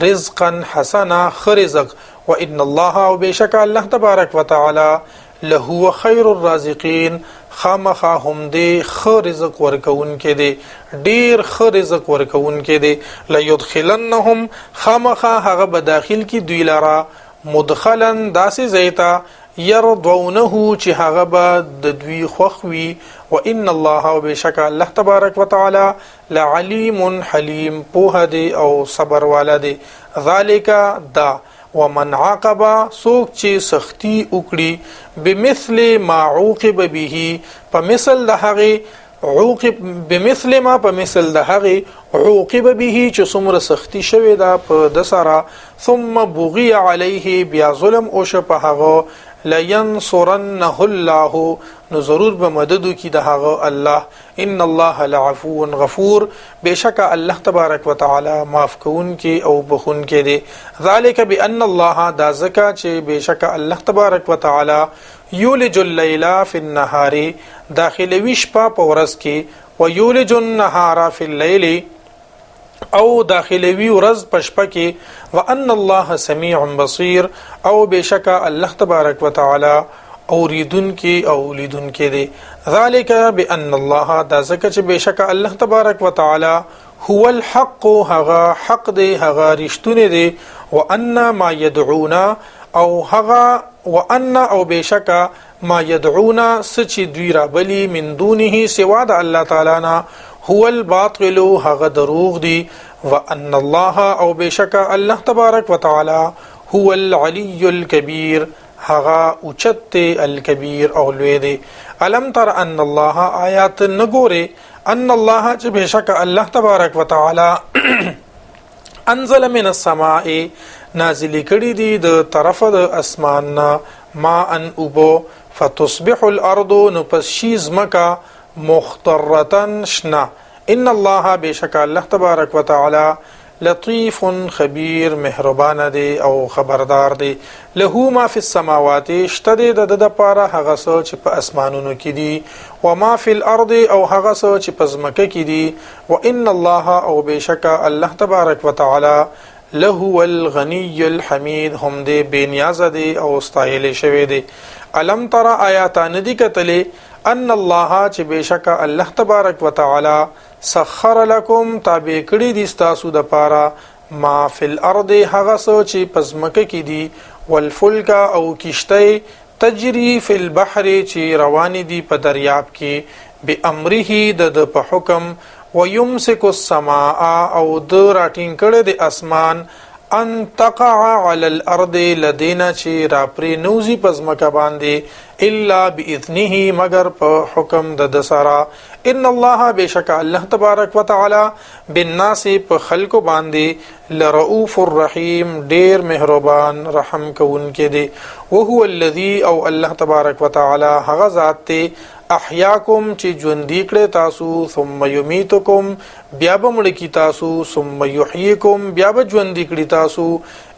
رزقا حسنا، ښه رزق. وان الله، او بېشکه الله تبارک وتعالی، لهو خیر الرازقین، خامخا هم دی ښه رزق ورکوونکی دی، ډیر ښه رزق ورکوونکی دی. لیدخلنهم، خامخا هغه به داخل کی دوی لره، مدخلا، داسې ځای ته، یرضونه، چې هغه به د دوی خوښ وي. وان الله، او بېشکه الله تبارک وتعالی، لعلیم حلیم، پوهه دی او صبر والا دی. ذالک، دا، ومن عاقب، څوک چې سختی وکړي، بمثل ما عوقب به، په مثل د هغې، عوقب بمثل ما، په مثل د هغې، عوقب به، چې څومره سختی شوې ده په د سره، ثم بغي علیه، بیا ظلم وشو په هغه، لینصرنه الله، نو ضرور به مدد وکړي د هغه الله. ان الله لعفو غفور، بېشکه الله تبارک وتعالی معاف کوونکی او بخښونکی دی. ذلک بان الله، دا ځکه چې بېشکه الله تبارک وتعالی، یولج اللیل فی النهار، داخلوي شپه په ورځ کې، ویولج النهار فی اللیل، او داخلوي ورځ په شپه کې، وان الله سمیع بصیر، او بېشکه الله تبارک وتعالی اوریدونکی او لیدونکی دی. ذالک بان الله، دا ځکه چې بېشکه الله تبارک وتعالی، هو الحق، هغه حق دی، هغه رښتونی دی، وان ما يدعون، او هغه، وان، او بېشکه، ما يدعون، څه چې دوی رابلي، من دونه، سوا د الله تعالی نه، هو الباطل، هغه دروغ دي، وان الله، او بېشکه الله تبارک وتعالی، هو العلی الکبیر، هغه اوچت دی، الکبیر، او لوی دی. الم تر ان الله، آیا ته نه ګورې، ان الله، چې بېشکه الله تبارک وتعالی، انزل من السماء، نازل کړي دي د طرفه د اسمان نه، ما ان، اوبو، فتصبح الارض، نو پس شي ځمکه، مخضرة، شنه، ان الله، بېشکه الله تبارک وتعالی، لطیف خبیر، مهربان دی او خبردار دی. له ما فی السماوات، شته دی د ده دپاره هغه څه چې په اسمانونو کې دي، وما فی الارض، او هغه څه چې په ځمکه کې دي، وان الله، او بېشکه الله تبارک وتعالی، لهو الغنی الحمید، هم دی بې نیازه دی او ستایلی شوی دی. الم تر، آیا تا نه دي کتلې، ان الله، چې بېشکه الله تبارک وتعالی، سخر لکم، تابع کړي دي ستاسو د پاره، ما فی الارض، هغه څه چې په ځمکه کې دي، والفلک، او کشتۍ، تجری فی البحر، چې روانې دي په دریاب کې، بامره، د ده په حکم، ویمسک السماء، او ده راټینګ کړی دی اسمان، ان تقع علی الارض، له دې نه چې راپرې نوځي په ځمکه باندې، الا باذنه، مګر په حکم د ده سره. ان الله، بېشکه الله تبارک وتعالی، بالناس، په خلکو باندې، لرؤوف الرحیم، ډیر مهربان رحم کوونکی دی. وهو الذی، او الله تبارک وتعالی هغه ذات دی، احیاکم، چې ژوندي کړی تاسو، ثم یمیتکم، بیا به مړه کړي تاسو، ثم یحییکم، بیا به ژوندي کړي تاسو.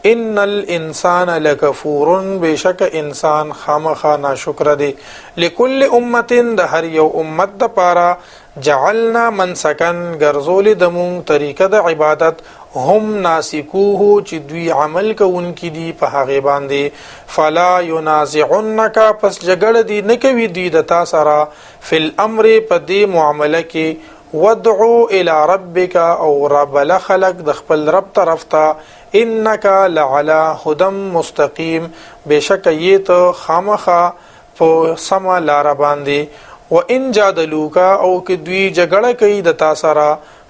ان الانسان لکفور، بېشکه انسان خامخا ناشکره دی. لکل امة، د هر یو امت دپاره، جعلنا منسکا، ګرځولې د مونږ طریقه د عبادت، هم ناسکوه، چې دوی عمل کوونکي دي په هغې باندې، فلا ینازعنک، پس جګړه دي نه کوي دوی د تا سره، فی الامر، په دې معامله کې، وادعو الی ربک، او رابله خلق د خپل رب طرف ته، انک لعلی هدی مستقیم، بېشکه یې ته خامخا په سمه لاره باندې. وان جادلوک، او که دوی جګړه کوي د تا سره،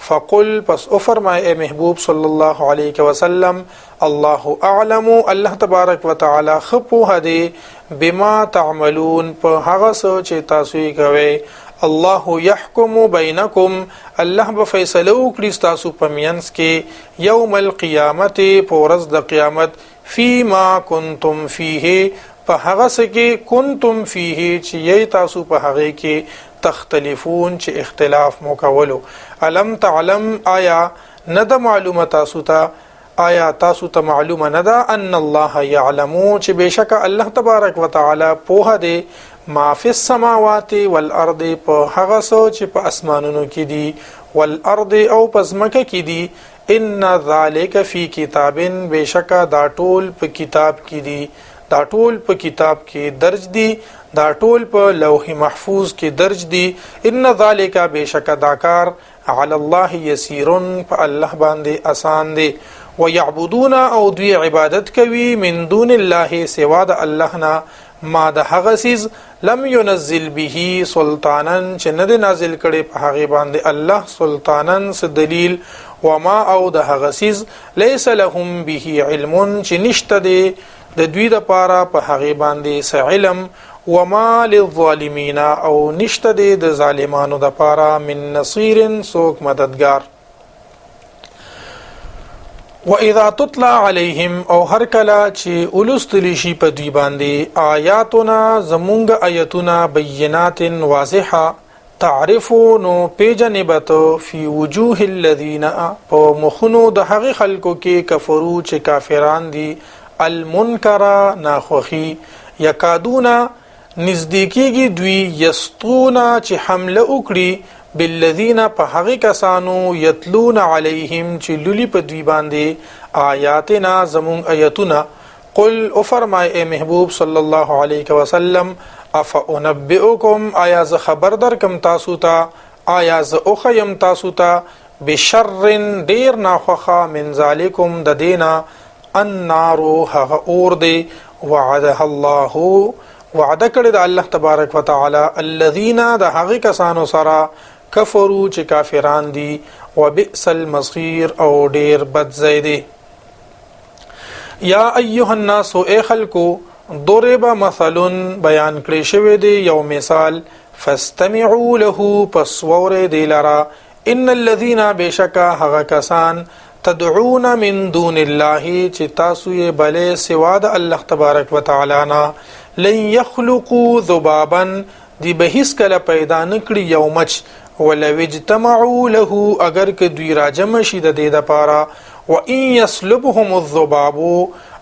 فقل، پس وفرمای ای محبوب صلی الله علیه وسلم، الله اعلم، الله تبارک وتعالی ښه پوهه دی، بما تعملون، په هغه څه چې تاسو یې کوئ. الله یحکم بینکم، الله به فیصله وکړي ستاسو په مینځ کې، یوم القیامت، په ورځ د قیامت، فیما کنتم فیه، په هغه څه کې، کنتم فیه، چې یی تاسو په هغې کې، تختلفون چې اختلاف مو کولو. الم تعلم، آیا نه ده معلومه تاسو ته، آیا تاسو ته معلومه نه ده ان الله يعلم چې بېشکه الله تبارک وتعالی پوهه دی ما فی السماوات والارض په هغه څه چې په اسمانونو کې دي، والارض او په ځمکه کې دي. ان ذالک فی کتاب، بېشکه دا ټول په کتاب کې دي، دا ټول په کتاب کې درج دي، دا ټول په لوح محفوظ کې درج دي. ان ذالک بېشکه دا کار علی الله یسیر په الله باندې اسان دی. ويعبدون او دوی عبادت کوي من دون الله سوا د الله نه ما د هغه څیز لم ينزل به سلطانا چې نه دی نازل کړي په هغې باندې الله سلطانا څه دلیل، وما او د هغه څیز ليس لهم به علم چې نشته دی د دوی دپاره په هغې باندې څه علم، وما للظالمین او نشته دی د ظالمانو دپاره من نصیر څوک مددګار. واذا تطلع عليهم او هر کله چې ولستل شي په دوی باندې آیاتنا زمونږ آیتونه بینات واضحه، تعرفو نو پیجنې به ته فی وجوه الذین په مخونو د هغې خلکو کې کفرو چې کافران دي، المنکر ناخوښي، یکادون نږدې کېږي دوی، یسطون چې حمله وکړي، بالذین په هغې کسانو، یتلون علیهم چې لولي په دوی باندې آیاتنا زمونږ آیتونه. قل او فرمای ای محبوب صلی الله علیه وسلم، افانبئکم آیا زه خبر درکم تاسو ته، آیا زه اوښیم تاسو ته بشر ډیر ناخوښه من ذالکم د دینا، النار هغه اور دی، وعدها الله وعده کړې د الله تبارک وتعالی الذین د هغې کسانو سره کفرو چې کافران دي، وبئس المصیر او ډیر بد ځای دی. یا ایها الناس ای خلکو، ضرب مثل بیان کړی شوی دی یو مثال، فاستمعوا له پس واورئ دی لره، ان الذین بېشکه هغه کسان تدعون من دون الله چې تاسو یې بلې سوا د الله تبارک وتعالی نه، لن یخلقوا ذبابا دی به هیڅکله پیدا نه کړي یو مچ، ولو اجتمعوا له اگر که دوی راجمع شي د دې دپاره، وان یسلبهم الذباب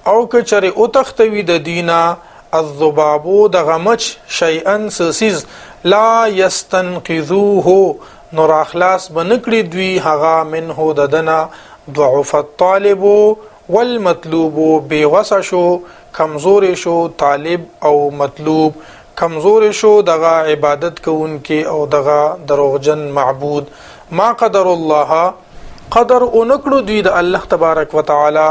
او که چېرې وتښتوي د دوی نه الذباب دغه مچ شیئا څه څیز، لا یستنقذوه نو راخلاص به نه کړي دوی هغه منه د ده نه، ضعف الطالب والمطلوب بې وسه شو، کمزوری شو طالب او مطلوب، کمزوری شو دغه عبادت کوونکی او دغه دروغجن معبود. ما قدر الله قدر اونکړو دوی د الله تبارک وتعالی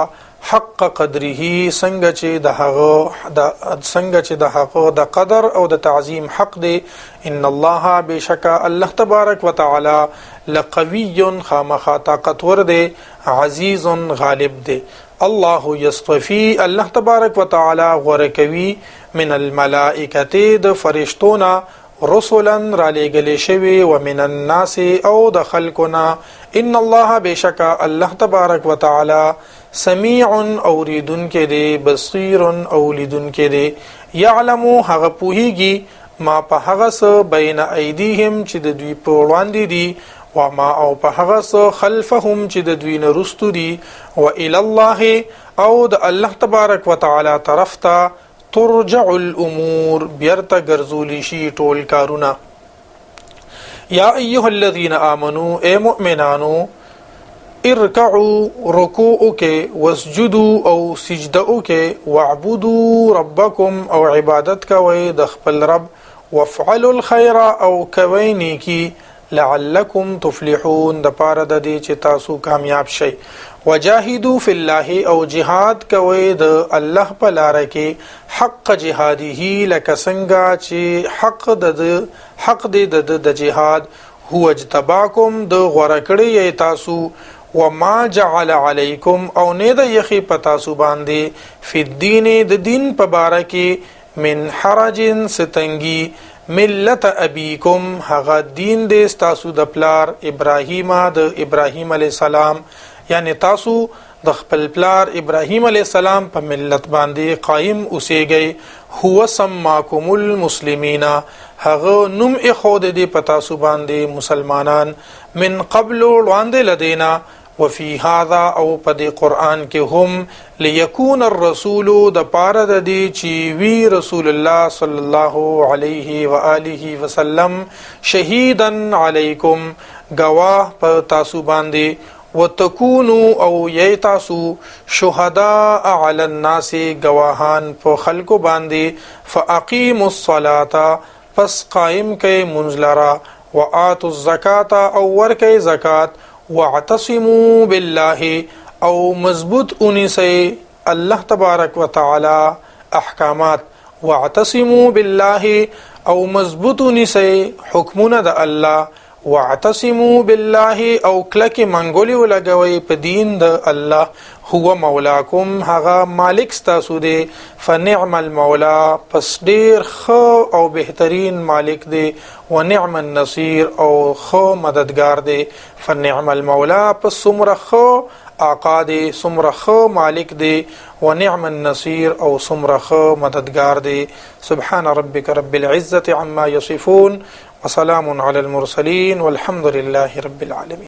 حق قدره څنګه چې د هغه د څنګه چې د هغه د قدر او د تعظیم حق دی. ان الله بشکا الله تبارک وتعالی لقوی خامخا طاقتور دی، عزیز غالب دی. الله یصطفی الله تبارک وتعالی غوره کوي من الملائکه د فرشتو نه رسلا را لېږلې شوي، ومن الناس او د خلکو نه. ان الله بېشکه الله تبارک وتعالی سمیع اوریدونکی دی، بصیر او لیدونکی دی. یعلم هغه پوهیږي ما په هغه څه بین ایدیهم چې د دوی په وړاندې دي، وما او په هغه څه خلفهم چې د دوی نه وروسته دي، و الی الله او د الله تبارک وتعالی طرف ته ترجع الامور بیرته ګرځولی شي ټول کارونه. یا ایها الذین آمنو ای مؤمنانو، ارکعوا رکوع وکئ، واسجدوا او سجده وکئ، واعبدوا ربکم او عبادت کوئ د خپل رب، وافعلوا الخیر او کوئ نیکي، لعلکم تفلحون د پاره د دې چې تاسو کامیاب شئ. وجاهدوا فی الله او جهاد کوئ د الله په لاره کې حق جهاده لکه څنګه چې حق د حق دی د د جهاد، هو اجتباکم د غوره کړی یې تاسو، وما جعل علیکم او نه د یخی په تاسو باندې فی الدین د دین په باره کې من حرج ستنګي، ملت ابیکم هغه دین دی ستاسو د پلار ابراهیم د ابراهیم علیه السلام، یعنی تاسو د خپل پلار ابراهیم علیه السلام په ملت باندې قایم اوسېږئ. هو سماکم المسلمین، هغه نوم ایښودی دی په تاسو باندې مسلمانان، من قبل وړاندې له دې نه، وفي هذا او په دې قرآن کې هم، ليكون الرسول د پاره د دې چې وي رسول الله صلی الله علیه و آله وسلم، شهیدا علیکم گواه په تاسو باندې، وتكونو او یی تاسو، شهداء علی الناس گواهان په خلکو باندې، فاقیموا الصلاة پس قائم کئ مونځ لره، وآتوا الزکات او ورکئ زکات، واعتصموا بالله او مضبوط ونیسئ الله تبارک وتعالی احکامات، واعتصموا بالله او مضبوط ونیسئ حکمونه د الله، واعتصموا بالله او کلکې منګولې ولګوئ په دین د الله، هو مولاکم هغه مالک ستاسو دی، فنعم المولا پس ډیر ښه او بهترین مالک دی، ونعم النصیر او ښه مددگار دی، فنعم المولا پس څومره ښه آقا دی، څومره ښه مالک دی، ونعم النصير او څومره ښه مددگار دی. سبحان ربك رب العزة عما يصفون وسلام على المرسلين والحمد لله رب العالمين.